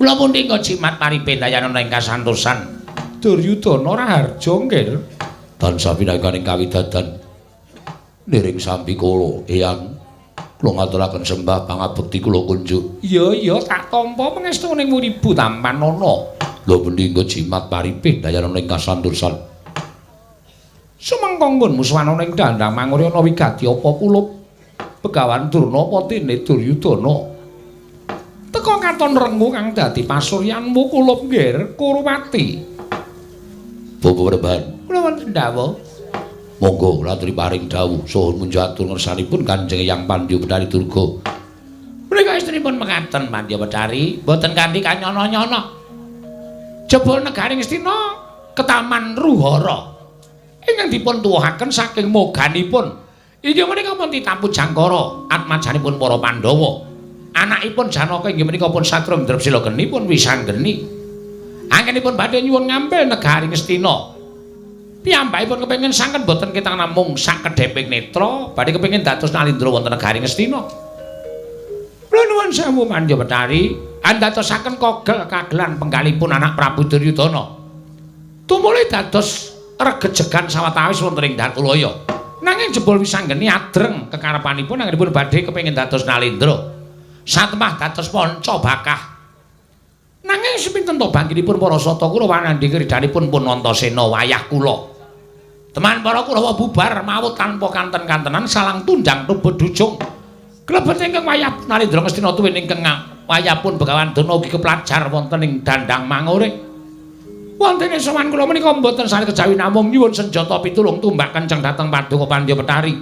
Kula pundi jimat paripindayanana ing kasantosan. Duryudana raharja nggih. Tansah pinangkaning kawidadan niring sambi kula eyang kula ngaturaken sembah pangabekti kula kunjuk. Iya iya tak tampa pangestu ning muribu tampanana. Kula pundi jimat paripindayanana ing kasantosan. Sumengko nggon musuhanana ing dandang mangure ana wigati apa kulup Begawan Durna apa dene Duryudana. Teka katon rengu kang dadi pasuryanmu kulup nggir Kuruwati. Bapak Reban, kula wonten dawuh. Monggo kula aturi paring dawuh saha munjatur ngersanipun Kanjeng Hyang Pandya Betari Durga. Menika estrinipun mekaten Pandya Betari, boten kanthi kanyono-nyono. Jebul negari Ngastina ketaman Ruhara. Ingkang dipun tuwuhaken saking moganipun inggih menika pun titapu Jangkara atmajanipun para Pandhawa. Anakipun Janaka inggih menika pun Satria Drepsila Geni pun Wisanggeni. Anggenipun badhe nyuwun ngambil negari Ngastina. Piyambakipun kepengin sanget boten ketang namung sakedheping netra, badhe kepengin dados nalindra wonten negari Ngastina. Kula nuwun sewu Pandya Betari, andadosaken kogel kagelan penggalipun anak Prabu Duryudana. Tumuli dados regejegan sawetawis wonten ing Datulaya. Nanging jebul Wisanggeni adreng kekarepanipun anggenipun badhe kepengin dados nalindra. Satemah dados panca bakah. Nanging sepinten to bangkinipun para sata Kurawa nandhi kridanipun pun Antasena wayah kula. Teman para Kurawa bubar mawut tanpa kanten-kantenan salang tunjang tubut dujung. Klebet ingkang wayah nalindra Ngastina tuwin ingkang wayahpun Begawan Durna ugi keplajar wonten ing dandang mangure. Wonten ing sowan kula menika mboten sane kejawi namung nyuwun senjata pitulung tumbak kenceng dhateng Paduka Pandya Betari.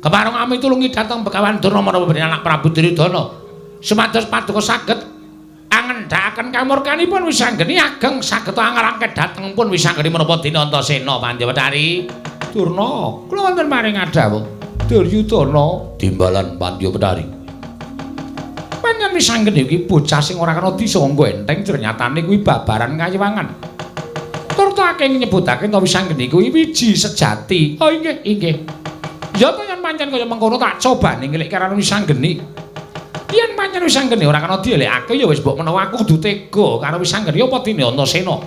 Kepareng ami tulungi dhateng Begawan Durna menapa bene anak Prabu Duryudana. Supados Paduka saged angendhakaken kamurkanipun Wisanggeni ageng saged angrangket dhateng pun Wisanggeni menapa dene Antasena Pandya Betari. Durna, kula wonten paring adhawuh. Duryudana timbalan Pandya Betari. Panjenengan Wisanggeni iki bocah sing ora kena disangga enteng ternyatane kuwi babaran kayiwangan. Turta akeh nyebutake to Wisanggeni kuwi wiji sejati. Oh inggih, inggih. Ya to yen pancen kaya mengkono tak cobane ngelik karo Wisanggeni. Yen pancen Wisanggeni ora kena dielekake ya wis mbok menawa aku kudu tega karo Wisanggeni apa dene Antasena.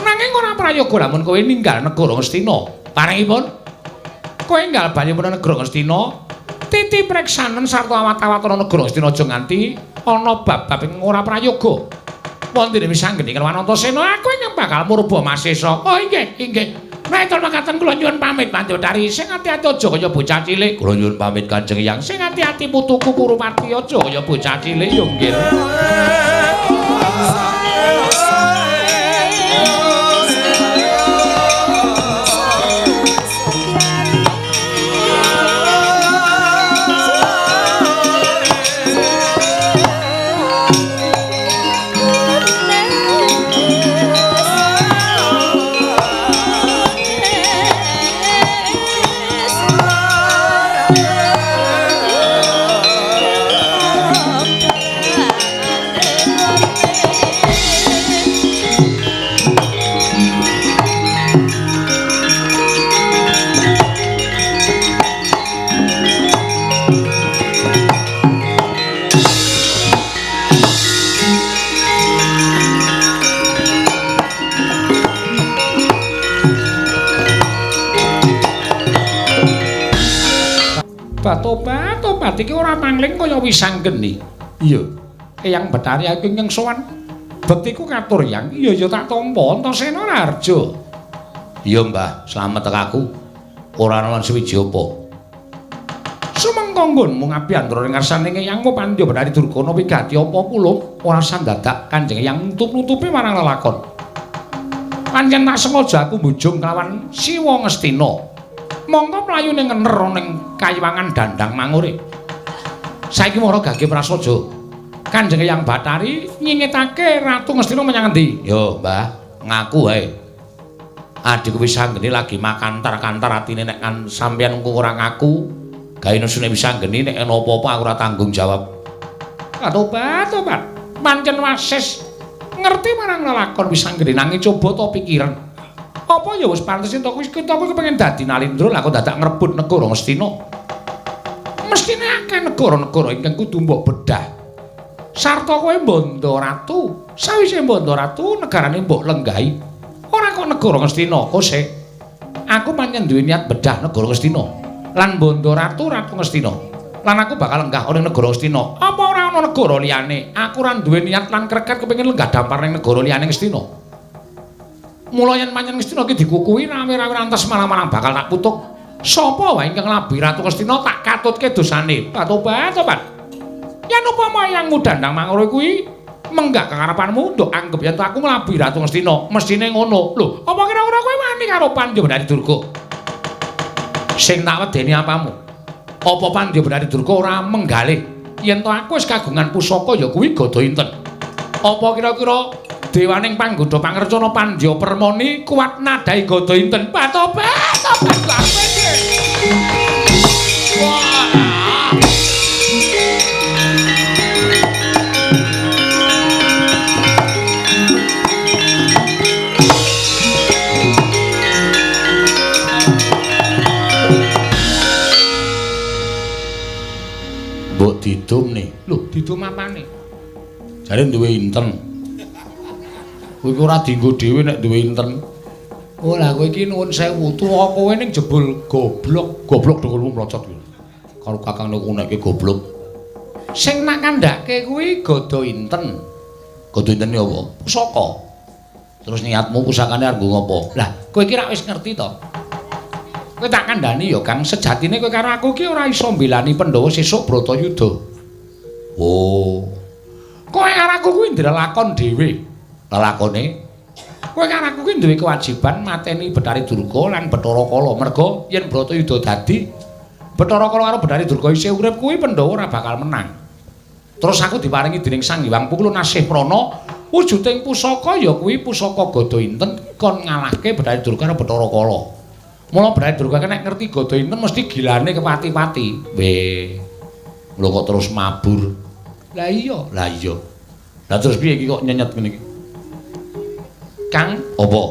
Nanging ora prayoga lamun kowe ninggal negara Ngastina. Parengipun kowe enggal bali menawa negara Ngastina, titi preksanen sarta awat-awatana negara Ngastina aja nganti ana bab-bab ing ora prayoga. Wonten Wisanggeni kelawan Antasena aku ingkang bakal murba Masesa. Oh inggih, inggih. Menawi makaten kula nyuwun pamit Pandya Betari, sing ati-ati aja kaya bocah cilik. Kula nyuwun pamit Kanjeng Hyang, sing ati-ati putuku Kurupati aja kaya bocah cilik yo nggih. Tobat-tobat iki ora mangling kaya Wisanggeni. Iya. Eyang Betari aku ingkang sowan. Bektiku katur Yang. Iya ya tak tampa Antasena Raharja. Iya Mbah, slamet aku. Ora ana suwiji apa. Sumengko nggonmu ngabiyantara ing ngarsane Eyangmu Pandya Betari Durgana wigati apa kula ora sandadak Kanjeng Eyang nutup-nutupi marang lelakon. Pancen tak sengaja aku mbujung kelawan Siwa Ngastina. Mongko mlayu ning ngener ning kayiwangan Dandang Mangure. Saiki mara gage prasaja. Kanjeng Hyang Bathari nyingitake Ratu Ngastina menyang endi? Yo, Mbah, ngaku wae. Adikku Wisanggeni lagi makantar-kantar atine nek kan sampeyan engko ora ngaku, gawe nesune Wisanggeni nek ana apa-apa aku ora tanggung jawab. Tobat, tobat. Pancen wasis ngerti marang lelakon Wisanggeni nanging coba to pikiran. Apa ya wis pantes ento kuwi kita kuwi kepengin dadi Nalindra lah kok dadak ngrebut negara Ngastina. Mestine akeh negara-negara ingkang kudu mbok bedah. Sarta kowe mbandha ratu, sawise mbandha ratu negarane mbok lenggahi. Ora kok negara Ngastina kose. Aku pancen duwe niat bedah negara Ngastina lan mbandha ratu Ratu Ngastina. Lan aku bakal lenggah ana negara Ngastina. Apa ora ana negara liyane? Aku ora duwe niat lan kreket kepengin lenggah dampar ning negara liyane Ngastina. Mula yen pancen Ngastina iki dikukuhi rawe-rawe rantes malang-malang bakal tak putuk. Sapa wae ingkang nglabi Ratu Ngastina tak katutke dosane. Tobat, tobat. Yen upama Eyangmu Dandang Mangura kuwi menggak kekarepanmu nduk anggep yen aku nglabi Ratu Ngastina, mestine ngono. Lho, apa kira-kira kowe wani karo Pandya Betari Durga? Sing tak wedeni apamu? Apa Pandya Betari Durga ora menggalih yen to aku wis kagungan pusaka ya kuwi Gada Inten. Apa kira-kira dewaning panggoda pangrencana Pandya Permoni kuat nadai Gada Inten? Tobat, tobat kabeh. Wah. Mbok didum nih. Lho, didum apane? Jare duwe inten. Kowe iki ora dienggo dhewe nek duwe inten. Oh lah kowe iki nuwun sewu, tuwa kowe ning jebul goblok, goblok dengkulmu mlocot kuwi. Karo kakang niku nekke goblok. Sing nak kandhake kuwi Gada Inten. Gada Inten iki apa? Pusaka. Terus niatmu pusakane arep nggo ngopo? Lah, kowe iki rak wis ngerti to? Kowe tak kandhani ya, Kang, sejatine kowe karo aku iki ora iso mbelani Pandhawa sesuk Bratayuda. Oh. Kowe karo aku kuwi ndrelakon dhewe. Lelakone kowe karo aku kuwi duwe kewajiban mateni Bathari Durga lan Bathara Kala. Merga yen Bratayuda dadi Bathara Kala karo Bathari Durga isih urip kuwi Pandhawa ora bakal menang. Terus aku diparingi dening Sang Hyang Pungkula Nasih Prana wujuding pusaka ya kuwi pusaka Gada Inten kon ngalahke Bathari Durga karo Bathara Kala. Mula Bathari Durga nek ngerti Gada Inten mesti gilane kepati-pati. Weh. Lho kok terus mabur. Lah iya, lah iya. Lah terus piye iki kok nyenyet ngene iki? Kang, apa?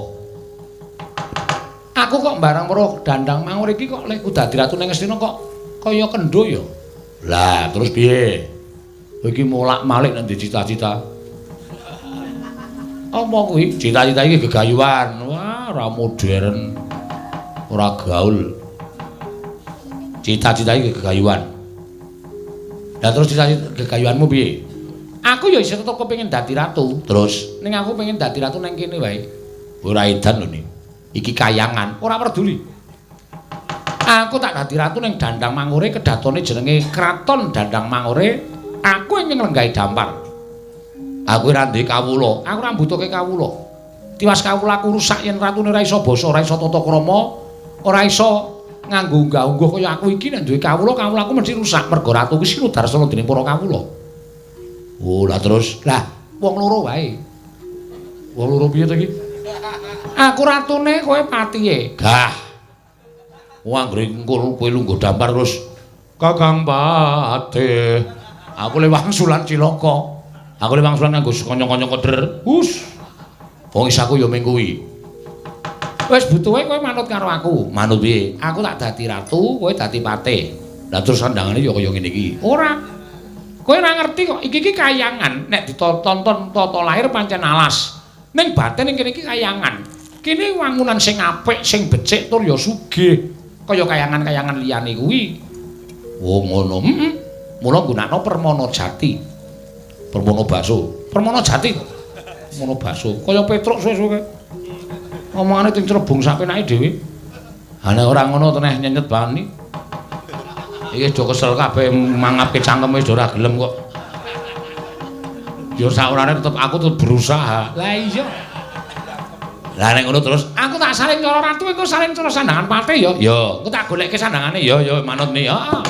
Aku kok barang weruh Dandang Mangur iki kok lek dadi ratu ning Ngastina kok Kaya kendho ya. Lah, terus piye? Kowe iki molak-malik nang cita-cita. Apa kuwi? Cita-cita iki gegayuhan. Wah, ora modern. Ora gaul. Cita-cita iki gegayuhan. Lah terus cita-cita gegayuhanmu piye? Aku ya isih tetep kepengin dadi ratu. Terus ning aku pengen dadi ratu nang kene wae. Ora edan lho ni. Iki kayangan, ora peduli. Aku tak dadi ratu ning Dandang Mangure, kedatone jenenge Kraton Dandang Mangure. Aku ingin nglenggahi dampar. Aku ora duwe kawula, aku ora mbutuhke kawula. Tiwas kawulaku rusak yen ratune ora iso basa, ora iso tata krama, ora iso nganggo unggah-ungguh kaya aku iki nek duwe kawula, kawulaku mesti rusak mergo ratu kuwi sinudarsana dening para kawula. Oh, lah terus, lah wong loro wae. Wong loro piye to iki? Aku ratune, kowe patihe. Gah. Wong anggere engko kowe lungguh dampar terus Kakang Patih. Aku le wangsulan cilaka. Aku le wangsulan nganggo konyong-konyong keder. Hus. Wong isaku ya mung kuwi. Wis butuhe kowe manut karo aku. Manut piye? Aku tak dadi ratu, kowe dadi patih. Lah terus sandangane ya kaya ngene iki. Ora. Kowe ora ngerti kok, iki iki kayangan. Nek ditonton tata lahir pancen alas. Ning batin ning kene iki kayangan. Kene wangunan sing apik, sing becik tur ya sugih. Kaya kayangan-kayangan liyane kuwi. Oh ngono. Heeh. Mula nggunakno permana jati. Permana bakso. Permana jati kok. Permana bakso. Kaya Petruk suwe-suwe kae. Omongane ting crebung sak penake dhewe. Ha nek ora ngono teneh nyenyet banget. Iki do kesel kabeh mangapke cangkem wis ora gelem kok. Ya saurane tetep aku tetep berusaha. Lah iya. Lah nek ngono terus aku tak salin cara ratu, engko salin cara sandangan patih ya. Ya, engko tak golekke sandangane ya ya manut ni. Heeh.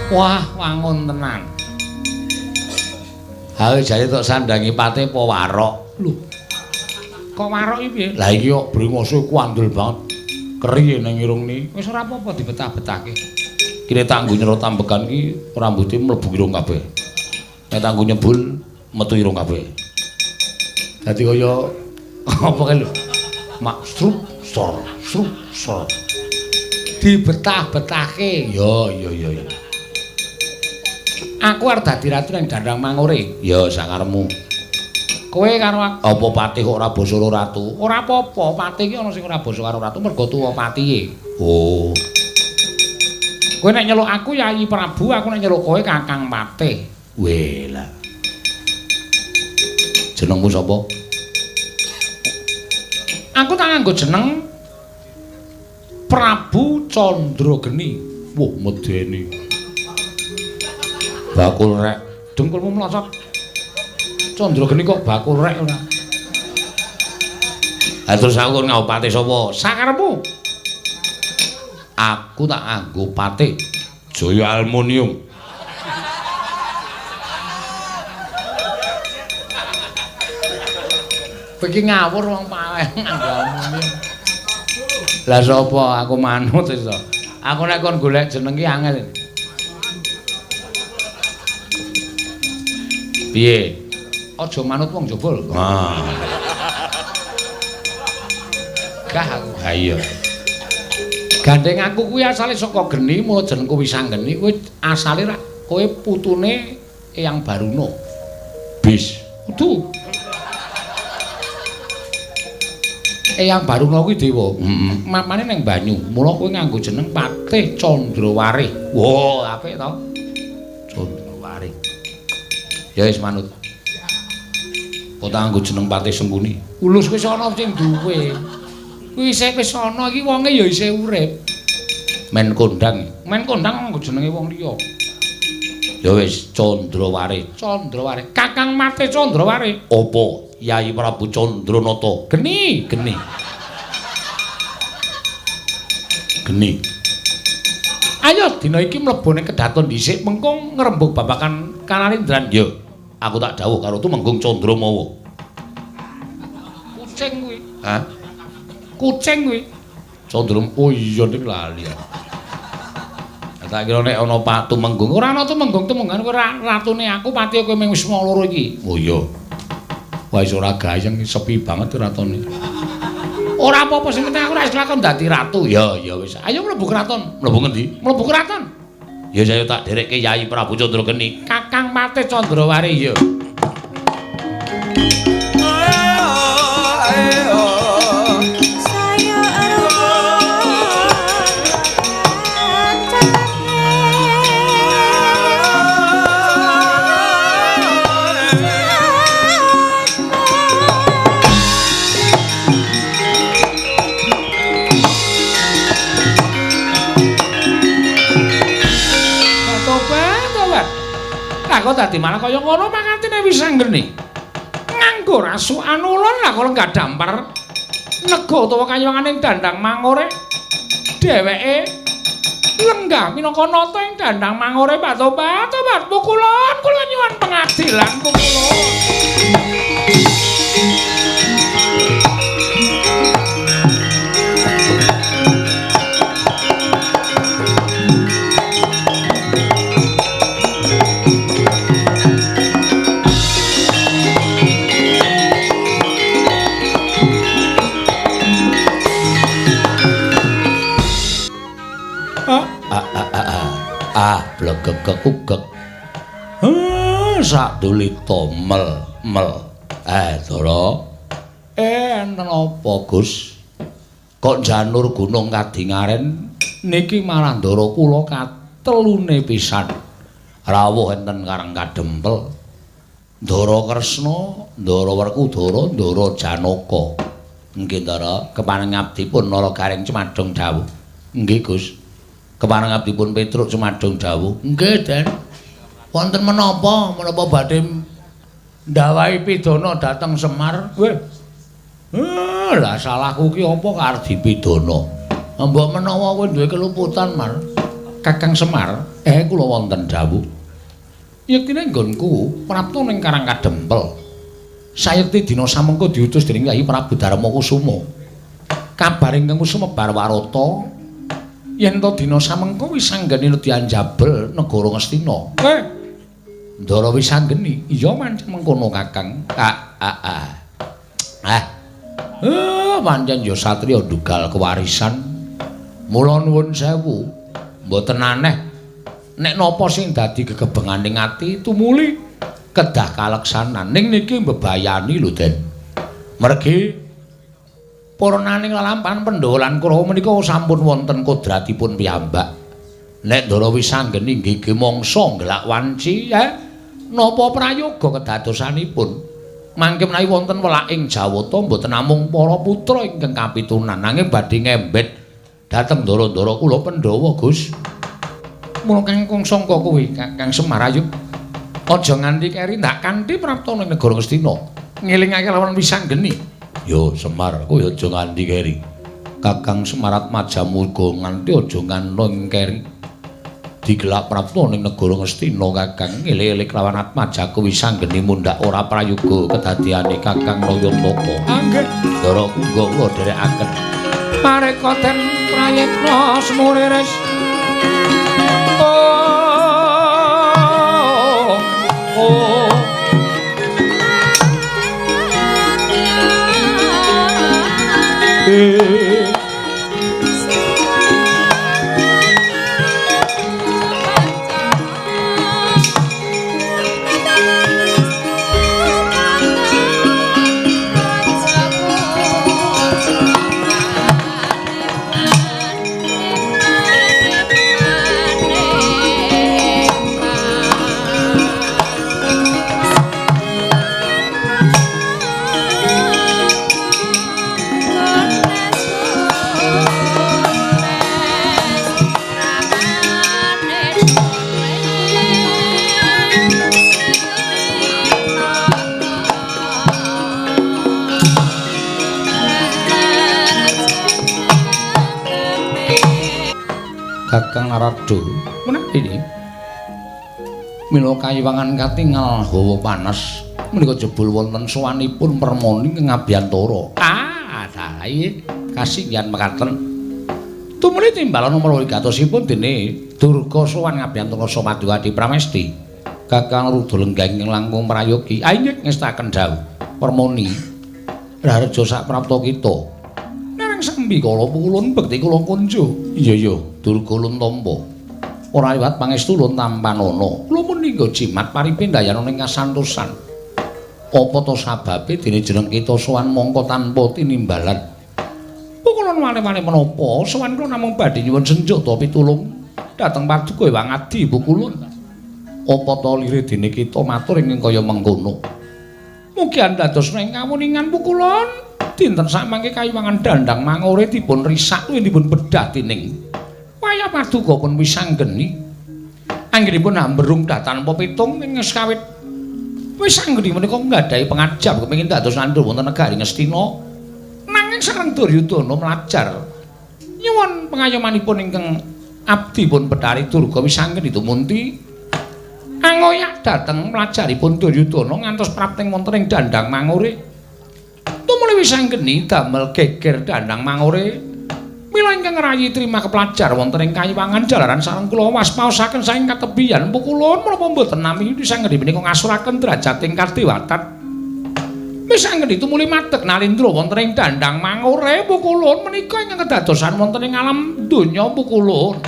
Wah, wangun tenan. Ha jare tok sandangi patih apa warok? Lho. Kok warok iki piye? Lah iki kok brengose kuandel banget. Keri nang irung ni. Wis ora apa-apa dibetah-betahke. Kire tanggo nyerot ambekan iki rambuté mlebu irung kabeh. Nek tanggo nyebul metu irung kabeh. Dadi kaya apa kae lho? Mak strup sor strup sor. Dibetah-betahke. Ya ya ya ya. Aku arep dadi ratu nang Dandang Mangure. Ya sakarepmu. Kowe karo aku. Apa patih kok ora basa karo ratu? Ora apa-apa, patih iki ana sing ora basa karo ratu mergo tuwa patihe. Oh. Kowe nek nyeluk aku Yayi Prabu, aku nek nyeluk kowe Kakang Patih. Weh lah. Jenengmu sapa? Aku tak nganggo jeneng Prabu Candrageni. Wah, medeni. Bakul rek, dengkulmu mlocot. Candrageni kok bakul rek ora. Ha terus aku nganggo patih sapa? Sakarepmu. Aku tak nganggo patih Jaya Aluminium. Kowe iki ngawur wong paeh nganggo aluminium. Lah sapa aku manut iso. Aku nek kon golek jeneng ki angel. Piye? Aja manut wong jaba lho. Ha. Gah aku. Ha iya. Gandeng aku kuwi asale saka geni, mula jenengku Wisanggeni kuwi asale rak kowe putune Eyang Baruna. Bis. Kudu. Eyang Baruna kuwi dewa. Heeh. Mamane ning banyu, mula kowe nganggo jeneng Patih Candrawarih. Wah, apik to. Ya wis manut. Kok tak nganggo jeneng Patih Sengkuni. Ulus wis ana sing duwe. Kuwi isih wis ana iki wonge ya isih urip. Men kondang. Men kondang nganggo jenenge wong liya. Ya wis Candraware. Candraware. Kakang Mate Candraware. Apa? Yai Prabu Candranata. Geni, geni. Geni. Ayo dina iki mlebu ning kedaton dhisik mengko ngrembug babagan Kanalindran. Ya, aku tak dawuh karo Tumenggung Candramawa. Kucing kuwi. Hah? Kucing kuwi. Candra, oh iya ning lali. Tak kira nek ana Pak Tumenggung, ora ana Tumenggung, Tumenggungan kowe ratune aku pati kowe mung wis loro iki. Oh iya. Wah wis ora gayeng sepi banget ratone. Ora apa-apa sing penting aku ora wis lakon dadi ratu. Ya ya wis. Ayo mlebu kraton. Mlebu ngendi? Mlebu kraton. Ya saya tak derekke Yai Prabu Candrageni. Kakang Mate Candraware ya. Kok dadi malah kaya ngono mangantine wis anggene. Nganggo rasukan ulun lah kok enggak dampar. Nego utawa kayangane dandang mangore. Dheweke lenggah minangka nata ing dandang mangore Pak Tobat pukulon kula nyuwun pengadilan pukulon. Ah, blegegegugeg. Sadulita mel mel. Dara. Enten apa, Gus? Kok janur gunung kadingaren niki malah ndara kula katelune pisan. Rawuh enten Karang Kadempel. Ndara Kresna, Ndara Werkudara, Ndara Janaka. Nggih, Ndara, kepareng abdipun Nara Gareng Cumadung dawuh. Nggih, Gus. Kepareng abdipun Petruk Cumadung dawuh. Nggih, Den. Wonten menapa? Menapa badhe ndawahi pidana dhateng Semar? Weh. Lah salahku ki apa karo dipidana? Mbok menawa kowe duwe keluputan, Mar. Kakang Semar, kula wonten dawuh. Yektine nggonku prapta ning Karang Kadempel. Sayekti dina samengko diutus dening Kyai Prabu Darma Kusuma. Kabar ingkang sumebar warata yen to dina samengko wis anggeni dianjabel negara Ngastina. Ndara wis anggeni. Iya pancen mengkono Kakang. Pancen ya satriya ndugal kewarisan. Mula nuwun sewu, mboten aneh nek napa sing dadi gegebenganing ati tumuli kedah kaleksanan. Ning niki mbebayani lho, Den. Mergi purnaning lelampahan Pandhawa lan Kurawa menika sampun wonten kodratipun piyambak. Nek Ndara wis anggeni nggih mangsa nggelak wanci, napa prayoga kedadosanipun? Mangke menawi wonten welaking Jawata mboten namung para putra ingkang kapitunan, nanging badhe ngembet dhateng ndara-ndara kula Pandhawa, Gus. Mula kang sangka kuwi, Kang Semar ayo aja nganti keri ndak kanthi prapta ning negara Ngastina. Ngelingake lawan wisanggeni. Yo Semar, kowe aja nganti keri. Kakang Semar Atmaja muga nganti aja nganti keri. Digelak prapta ning negara Ngastina Kakang ngeling-eling lawan Atmaja kuwi sanggeni mundhak ora prayoga kedadiane Kakang Nayantaka. Nggih. Ndara kungga kula dherekaken. Mareka den prayitna semuriris. Oh. Kakang Narada, menawi ini mila kayiwangan katingal hawa panas menika jebul wonten sowanipun Permoni ing ngabiyantara. Ah, dalah kasinggihan mekaten. Tumuli timbalan nomor wigatosipun dene Durga sowan ngabiyantara Paduka Adi Pramesti. Kakang Rudha lenggah ingkang langkung prayogi. Inggih ngestaken dawuh Permoni. Raharja saprapta kita. Nereng sambi kala pulun bekti kula kunjo. Iya iya, Durga ulun tampa. Ora liwat pangestu ulun tampanana. Kula menika jimat paripindayana ing kasantosan. Apa to sababe dene jeneng kita sowan mongko tanpa tinimbalan? Pukulun wale-wale menapa? Sowan kula namung badhe nyuwun senjata pitulung dhateng paduka Ewang Adi pukulun. Apa to lire dene kita matur ing kaya mengkono? Mugi andados ing kawuningan pukulun. Dinten samangke kayiwangan Dandang Mangure dipun risak luwih dipun bedah dening wayah paduka pun wisanggeni. Anggenipun ambrung tanpa pitung ing kawit wisanggeni menika nggadahi pengajap kepengin dados nandur wonten negari Ngastina. Nanging sareng Duryudana mlajar nyuwun pengayomanipun ingkang abdi pun Bethari Durga wisanggeni tumunti angoyak dhateng mlajaripun Duryudana ngantos prapting wonten ing Dandang Mangure. Tumuli wisanggeni damel geger Dandang Mangure. Mila ingkang ngrayi trima keplajar wonten ing kayiwangan jalaran sareng kula waspaosaken saking katebihan pukulun menapa mboten nami wisanggeni menika ngasuraken derajating kadewatan. Wisanggeni tumuli madeg nalindra wonten ing Dandang Mangure pukulun menika ingkang kedadosan wonten ing alam donya pukulun.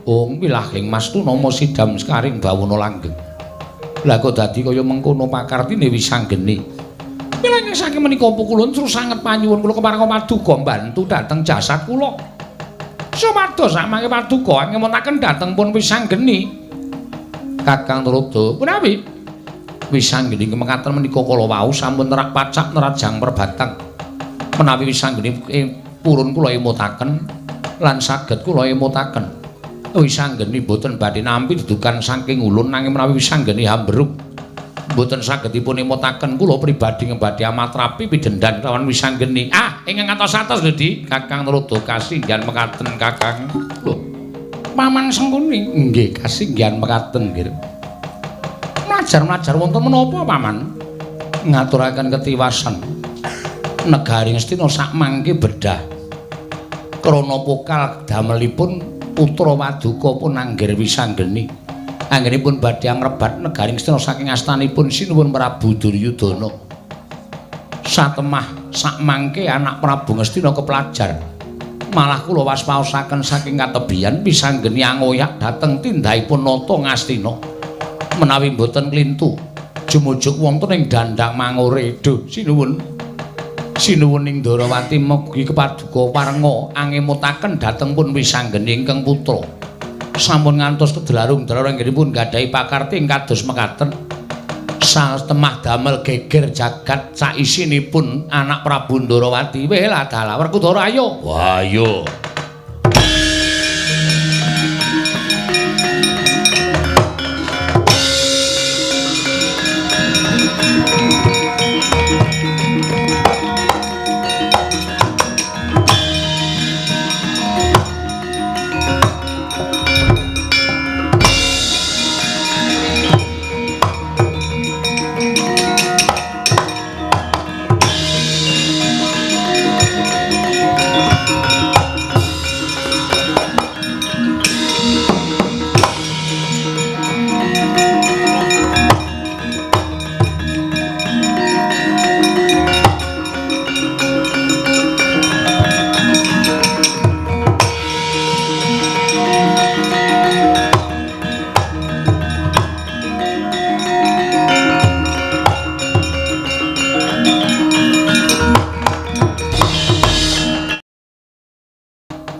Ong wilahing mastu nama sidam sekaring bawana langgeng. Lah kok dadi kaya mengkono pakartine wisanggeni. Mila ingkang saking menika pukulun terus sanget panyuwun kula kepareng paduka mbantu dhateng jasad kula. Supados samangke paduka ngemotaken dhateng pun wisanggeni. Kakang Narada, punawi wisanggeni mekaten menika kala wau sampun nerak pacak nerajang perbatang. Menawi wisanggeni purun kula emutaken lan saged kula emutaken. Wisanggeni boten badhe nampi dudukan saking ulun nanging menawi wisanggeni hamberuk mboten saged dipun emutaken kula pribadi ngebadhe amatrapi pidhendan kelawan wisanggeni. Ah, ingkang atos-atos lho Di. Kakang Narada kasinggihan mekaten Kakang. Lho, Paman Sengkuni nggih kasinggihan mekaten nggih. Mlajar-mlajar wonten menapa Paman? Ngaturaken ketiwasan negari Ngastina sakmangke bedah. Krana pokal damelipun putra Paduka pun anggir wisanggeni. Anggenipun badhe ngrebat negari Ngastina saking astanipun Sinuwun Prabu Duryudana. Satemah sakmangke anak Prabu Ngastina keplajar. Malah kula waspaosaken saking katebihan wisanggeni angoyak dhateng tindahipun nata Ngastina. Menawi mboten klintu jumujuk wonten ing Dandang Mangure. Duh, sinuwun. Sinuwun ing Ndarawati mugi kepaduka parenga angemutaken dhateng pun wisanggeni ingkang putra. Sampun ngantos kedelarung-delarung anggenipun nggadahi pakarti ing kados mekaten. Satemah damel geger jagat saisinipun anak Prabu Ndarawati. Weh lah dalah Werkudara ayo. Wah ayo.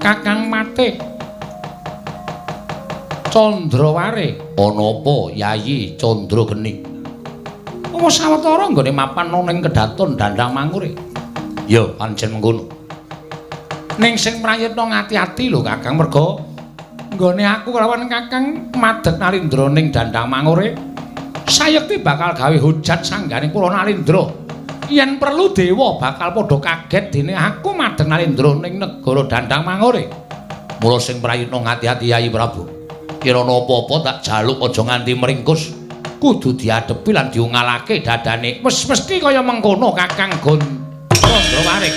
Kakang Matih Candraware ana apa Yayi Candrageni? Apa sawetara nggone mapan ana ing kedaton Dandang Mangure? Ya pancen mengkono. Ning sing prayitna ngati-ati lho Kakang, merga nggone aku kelawan Kakang madeg nalindra ning Dandang Mangure sayekti bakal gawe hujat sanggane kula nalindra. Yen perlu dewa bakal padha kaget dene aku madeg nalindra ning negara Dandang Mangure. Mula sing prayitna ngati-ati Yayi Prabu. Yen ana apa-apa tak jaluk aja nganti meringkus. Kudu diadepi lan diungalake dadane. Wis mesti kaya mengkono Kakang Gondrawarik.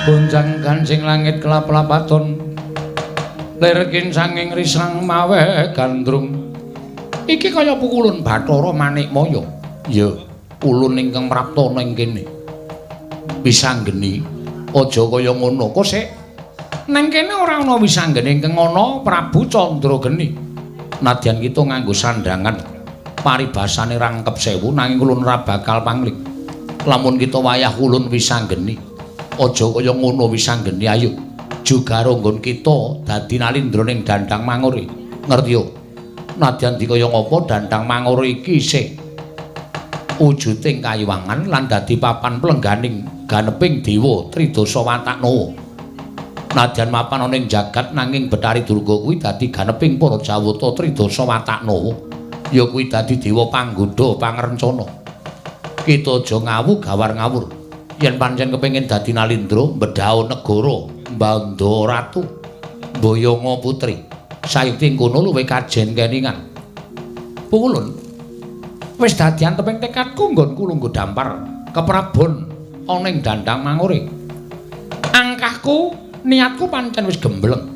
Gonjang ganjing langit kelap-lapaton lir kincanging risang mawe gandrung. Iki kaya pukulun Bathara Manikmaya. Ya, ulun ingkang prapta ning kene. Wisanggeni aja kaya ngono. Kok sik ning kene ora ana wisanggeni ingkang ana Prabu Candrageni. Nadyan kita nganggo sandhangan paribasane rangkep sewu nanging ulun ora bakal pangling. Lamun kita wayah ulun wisanggeni. Aja kaya ngono Wisanggeni, ayo jugaro nggon kita dadi nalindra ning Dandang Mangure. Ngerti yo? Nadyan dikaya ngapa Dandang Mangure iki isih wujuding kayiwangan lan dadi papan plengganing ganeping dewa Tridasa Wataknawa. Nadyan mapan ana ing jagat nanging Bathari Durga kuwi dadi ganeping para Jawata Tridasa Wataknawa. Ya kuwi dadi dewa panggodha pangrencana. Kita aja ngawu gawar ngawur. Yen pancen kepengin dadi nalindra mbedhao negara mbandha ratu mboyonga putri sayekti kono luwih kajen keningan. Pukulun wis dadi anteping tekadku nggonku lungguh dampar keprabon ana ing Dandang Mangure. Angkahku niatku pancen wis gembleng.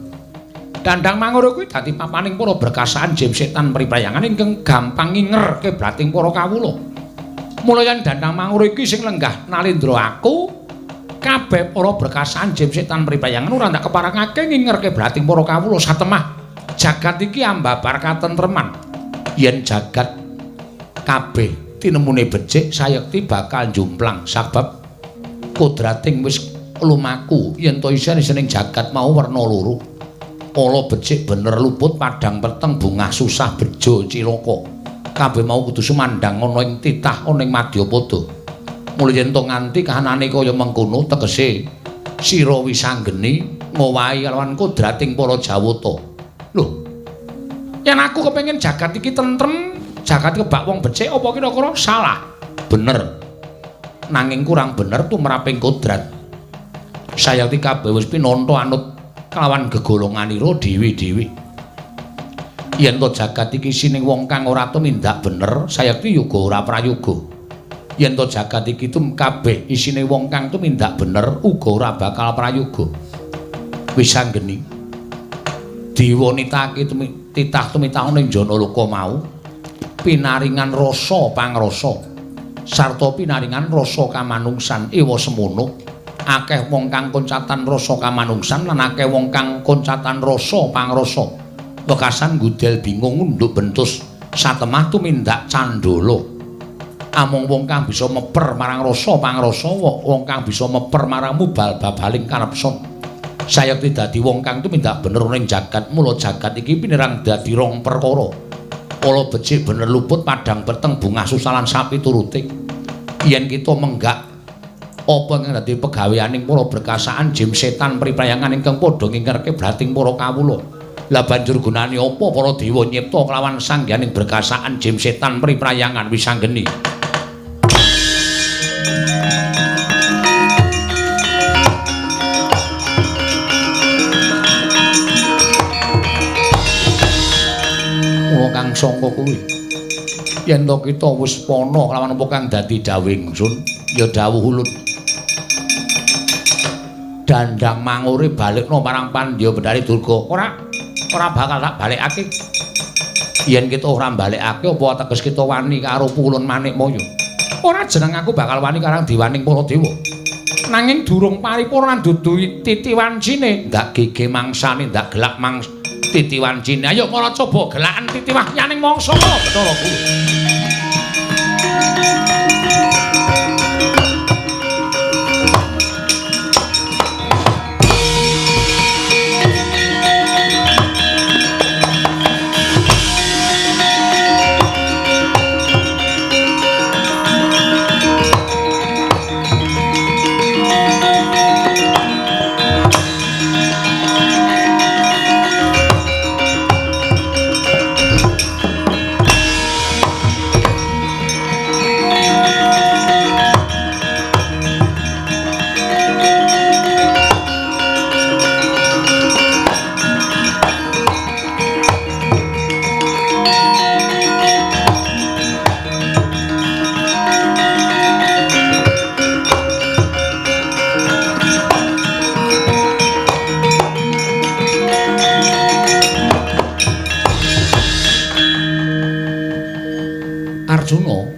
Dandang Mangure kuwi dadi papaning para berkasaan jim setan priprayangan ingkang gampang nginger keblating para kawula. Mula yen Dandang Mangure iki sing lenggah nalindra aku, kabeh para berkasan jim setan priprayangan ora ndak keparengake ngingerke blating para kawula satemah. Jagat iki ambabar katentreman. Yen jagat kabeh tinemune becik sayekti bakal njumplang sabab kodrating wis lumaku yen to isih ning jagat mau werna loro. Ala becik bener luput padang peteng bungah susah bejo cilaka. Kabeh mau kudu sumandhang ana ing titah ana ing madyapada. Mula yen to nganti kahanane kaya mengkono tegese sira Wisanggeni ngowahi kalawan kodrating para Jawata. Lho, yen aku kepengin jagat iki tentrem, jagat kebak wong becik apa kira-kira salah? Bener. Nanging kurang bener tumraping kodrat. Sayekti kabeh wis pinantha anut kalawan gegolonganira dhewe-dhewe. Yen to jagat iki sining wong kang ora tumindak bener, sayekti yoga ora prayoga. Yen to jagat iki tum kabeh isine wong kang tumindak bener uga ora bakal prayoga. Wisanggeni diwonitake titah tumitah ning Janaloka mau pinaringan rasa pangrasa sarta pinaringan rasa kamanungsan ewa semono. Akeh wong kang koncatan rasa kamanungsan lan akeh wong kang koncatan rasa pangrasa. Wekasan gudel bingung unduk bentus satemah tumindak candala. Amung wong kang bisa meper marang rasa pangrasa, wong kang bisa meper marang mubal babaling kanepson. Sayekti dadi wong kang tumindak bener ning jagat. Mula jagat iki pinirang dadi rong perkara. Ala becik bener luput padang peteng bungah susah lan sapiturute. Yen kita menggak apa ingkang dadi pegaweaning para berkasaan jim setan priprayangan ingkang padha ngingerke blating para kawula. Lah banjur gunane apa para dewa nyipta kelawan sangganing berkasaan jim setan priprayangan Wisanggeni? Kula kang sangka kuwi yen to kita wis pana kelawan apa kang dadi dawuh ingsun, ya dawuh ulun. Dandang Mangure balekno marang Pandya Bathari Durga. Ora bakal tak balekake. Yen kita ora balekake apa teges kita wani karo Pulun Manikmaya? Ora jeneng aku bakal wani karang diwaning para dewa. Nanging durung paripurna dudu titi wancine, ndak gege mangsane, ndak gelak mang titi wancine. Ayo para coba gelakan titi wahyaning mangsa Bathara Guru.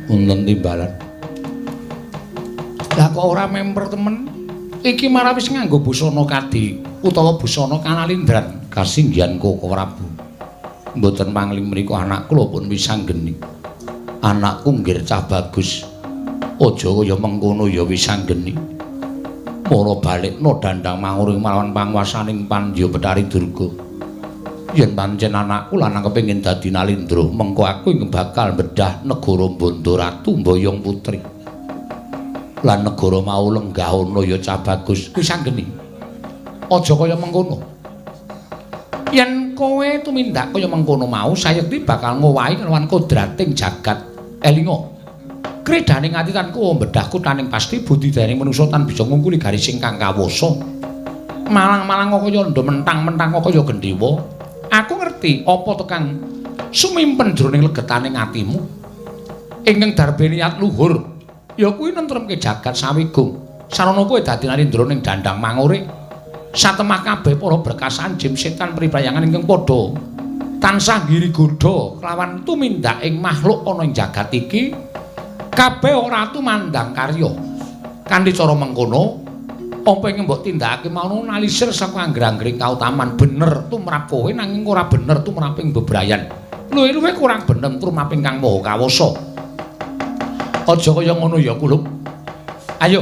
Wonten timbalan. Lah kok ora memper temen? Iki marah wis nganggo busana kadi utawa busana kanalindran kasinggihan Koko Prabu. Mboten mangling mriku anak kula pun wisanggeni. Anakku nggir cah bagus. Aja kaya mengkono ya wisanggeni. Mula balekno Dandang Manguring marang panguwasaning Pandya Bethari Durga. Yen pancen anakku lanang kepengin dadi Nalindra, mengko aku ing bakal bedah negara Bandha Ratu Mboyong Putri. Lan negara mau lenggah ana ya cah bagus. Wisanggeni. Aja kaya mengkono. Yen kowe tumindak kaya mengkono mau, sayekti bakal ngowahi kelawan kodrating jagat. Elinga. Kredane ati tan kuwa bedah kutaning pasti budidayaning manusa tan bisa ngungkuli garis ingkang kawasa. Malang-malang kaya ndha mentang-mentang kaya gendhewa. Aku ngerti apa tekang sumimpen jroning legetaning atimu. Ingkang darbe niat luhur ya kuwi nentremke jagat sawigung. Sarana kowe dadi Nalindra ning Dandang Mangure. Satemah kabeh para berkasan jim setan pribayangan ingkang padha tansah ngiri godha kelawan tumindak ing makhluk ana ing jagat iki. Kabeh ora tumandang karya. Kanthi cara mengkono, apa ing mbok tindakake mau nalisir saka angger-anggering kautaman bener tumrap kowe nanging ora bener tumrap ing bebrayan. Luwih-luwih kurang bener tumrap ingkang Maha Kawasa. Aja kaya ngono ya, Kulup. Ayo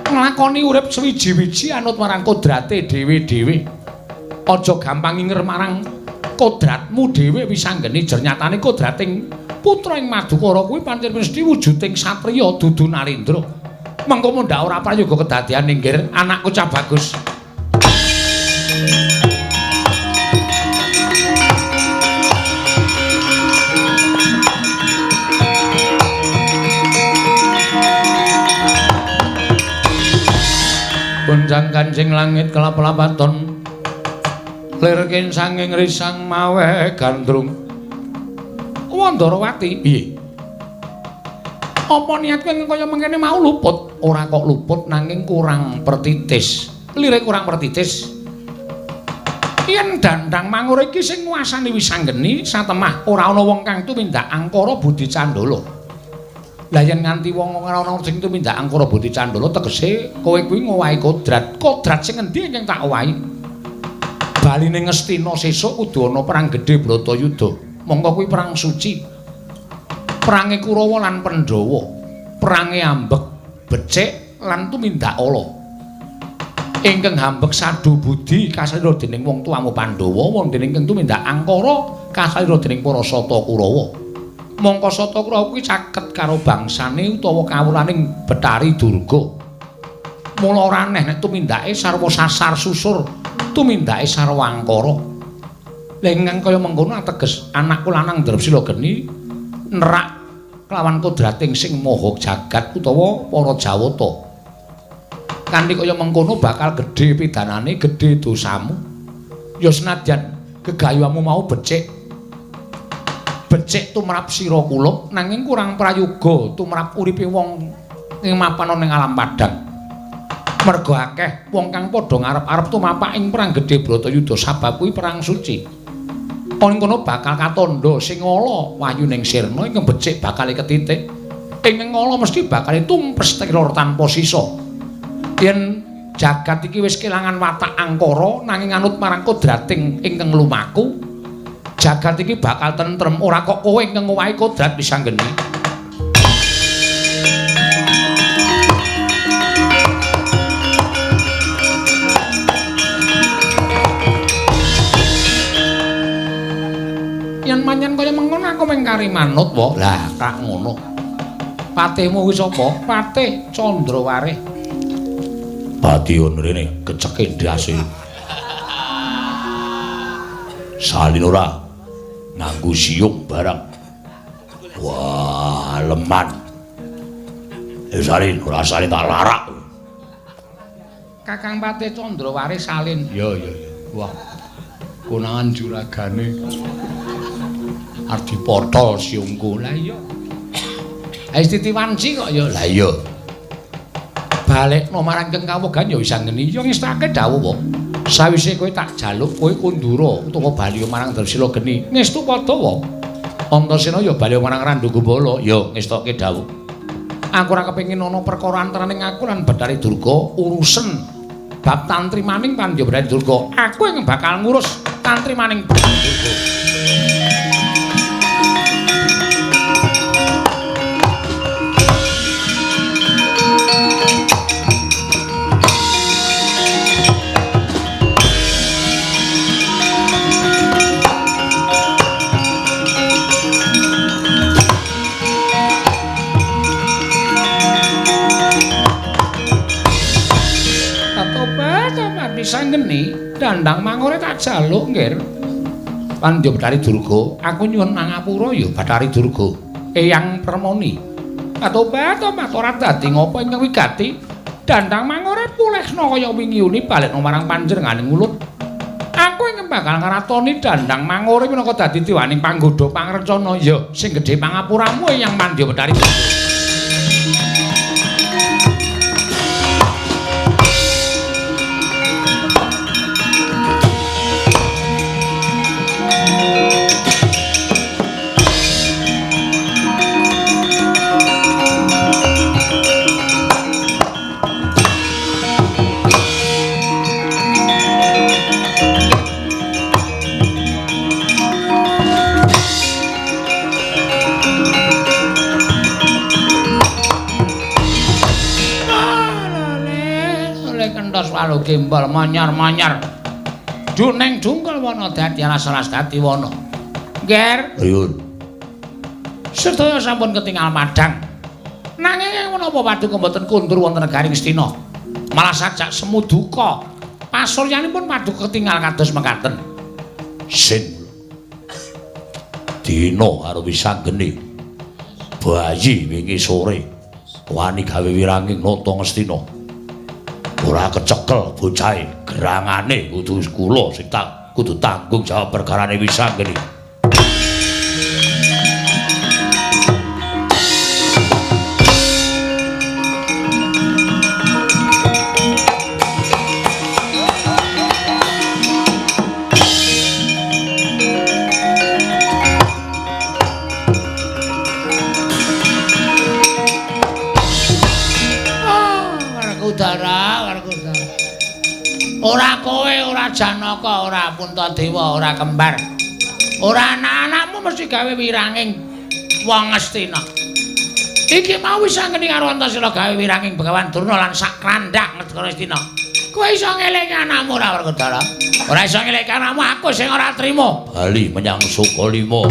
nglakoni urip sewiji-wiji anut marang kodrate dhewe-dhewe. Aja gampang nginger marang kodratmu dhewe wisanggeni jernyatane kodrating putra ing Madukara kuwi pancen mesti wujuding satriya dudu Nalindra. Mengko mundhak ora prayoga kedadean inggir anakku cah bagus. Gonjang kancing langit kelap-lapaton lir kinsanging risang mawe gandrung. Wandarawati, piye? Apa niat kowe kaya mengkene mau luput? Ora kok luput nanging kurang pertitis. Lire kurang pertitis. Yen Dandang Mangure iki sing nguasani Wisanggeni satemah ora ana wong kang tumindak angkara budi candala. Lah yen nganti wong ora ana sing tumindak angkara budi candala tegese kowe kuwi ngowahi kodrat. Kodrat sing endi ingkang tak owahi? Baline Ngastina sesuk kudu ana perang gedhe Bratayuda. Mongko kuwi perang suci. Perange Kurawa lan Pandhawa, perange ambek becik lan tumindak ala. Ingkang ambek sadu budi kasalira dening wong tuamu Pandhawa, wonten ingkang tumindak angkara kasalira dening para Sata Kurawa. Mongko Sata Kurawa kuwi caket karo bangsane utawa kawulaning Bethari Durga. Mula ora aneh nek tumindake sarwa sasar susur, tumindake sarwa angkara. Lah ingkang kaya mengkono ateges anakku lanang Drepsila geni nerak kelawan kodrating sing maha jagat utawa para Jawata. Kanthi kaya mengkono bakal gedhe pidanane, gedhe dosamu. Ya senadyan gegayuhamu mau becik. Becik tumrap sira kula nanging kurang prayoga tumrap uripe wong ing mapan ana ing alam padhang. Merga akeh wong kang padha ngarep-arep tumapak ing perang gedhe Bratayuda sabab kuwi perang suci. Ing kono bakal katandha sing ala wahyuning sirna ingkang becik bakal ketitik. Ingkang ala mesti bakal tumpes teror tanpa sisa. Yen jagat iki wis kelangan watak angkara nanging anut marang kodrating ingkang lumaku, jagat iki bakal tentrem ora kok kowe ingkang ngowahi kodrat Wisanggeni. Yen pancen kaya mengkono aku mung kari manut wae. Lah, tak ngono. Patihmu kuwi sapa? Patih Candrawarih. Patiun rene keceke ndase. Salin ora nganggo siung barang. Wah, leman. Salin ora salin tak larak. Kakang Patih Candrawarih salin. Ya ya ya. Wah. Konangan juragane. Arep dipotol siungku. Lah iya. Wis titiwanci kok ya. Lah iya. Balekno marang Kang Kawogan ya wis anggeni. Ya ngestake dawuh wae. Sawise kowe tak jaluk kowe kundura utawa bali marang Drepsila geni. Ngestu padha wae. Antasena ya bali marang Randhu Gumbala, ya ngestokke dawuh. Aku ora kepengin ana perkara antaraning aku lan Bathari Durga urusen bab tantrimaning Pandya Bathari Durga. Aku ing bakal ngurus tantrimaning Bathari Durga. Sanggeni dandang mangore tak jaluk nggir. Pandya Bathari Durga, aku nyuwun pangapura ya Bathari Durga. Eyang Permoni. Atobat ora dadi ngopo ingkang wigati. Dandang mangore pulihna kaya wingi uni balekna marang panjenenganing ulut. Aku ing bakal ngratoni dandang mangore minangka dadi dewaning panggodha pangrencana ya sing gedhe pangapuramu Eyang Pandya Bathari Durga. Gembal manyar-manyar duneng dungkul wana dadi alas-alas dadi wana. Ngger, priyun? Sedaya sampun ketingal madhang. Nanging menapa paduka mboten kundur wonten negari Ngastina? Malah sajak semu duka. Pasuryanipun paduka ketingal kados mekaten. Sin. Dina karo wisanggeni. Bayi wingi sore wani gawe wiranging nata Ngastina. Ora kecekel bocahe, gerangane kudu kula sing tak kudu tanggung jawab perkarane wisanggeni. Ora kowe, ora Janaka, ora Puntadewa, ora kembar. Ora anak-anakmu mesti gawe wiranging wong Ngastina. Iki mau wis anggeni karo Antasena gawe wiranging Begawan Durna lan sak krandak negara Ngastina. Kowe iso ngelingi anakmu ora Werkudara? Ora iso ngelingi anakmu, aku sing ora trima. Bali menyang Sukalima.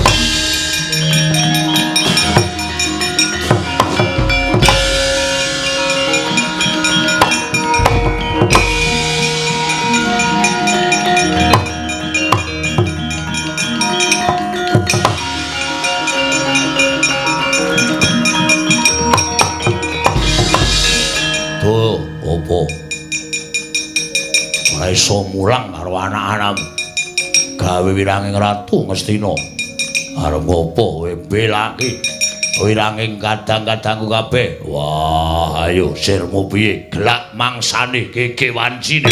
Iso mulang karo anak-anakmu gawe wiranging ratu Ngastina. Arep ngopo kowe belake wiranging kadang-kadangku kabeh? Wah, ayo sirmu piye? Gelak mangsane keke wancine.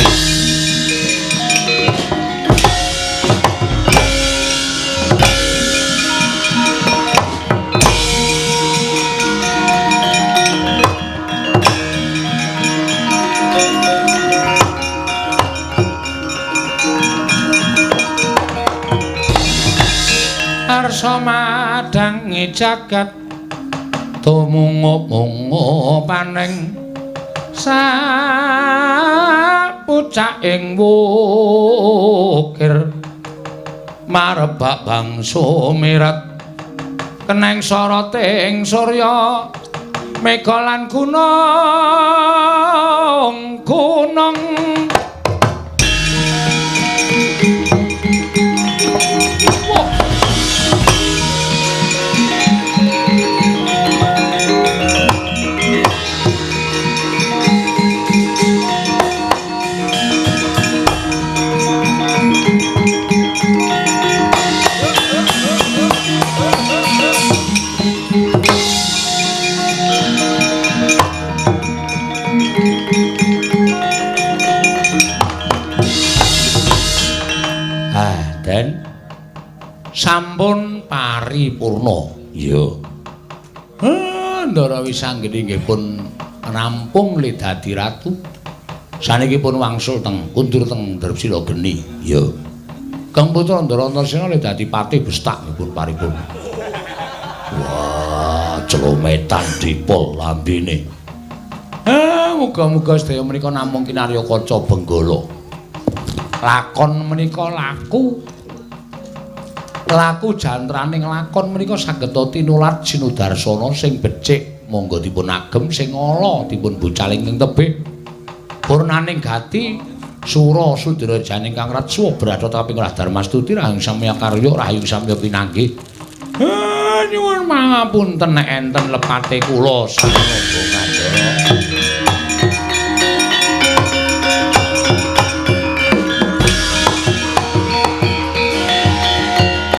Madhangi jagat tumungup-mungup paning sapucaking wukir marebak bangsa mirat keneng soroting surya mega lan gunung gunung. Sampun paripurna. Iya. Ndara Wisanggeni nggih pun rampung le dadi ratu. Saniki pun wangsul teng kundur teng Drepsila Geni. Iya. Kang putra Ndara Antasena le dadi patih bestak pun paripurna. Wah, celometan dipol lambene. Muga-muga sedaya menika namung kinarya kaca benggala. Lakon menika laku. Laku jantraning lakon menika saged tinulat sinudarsana sing becik monggo dipun agem, sing ala dipun bucaling ing tebih. Purnaning gati sura sudra janing kang ratsuwa brata kaping Darmastuti rahayu samya karya rahayu samya pinanggih. Nyuwun pangapunten nek enten lepate kula sarana kandha.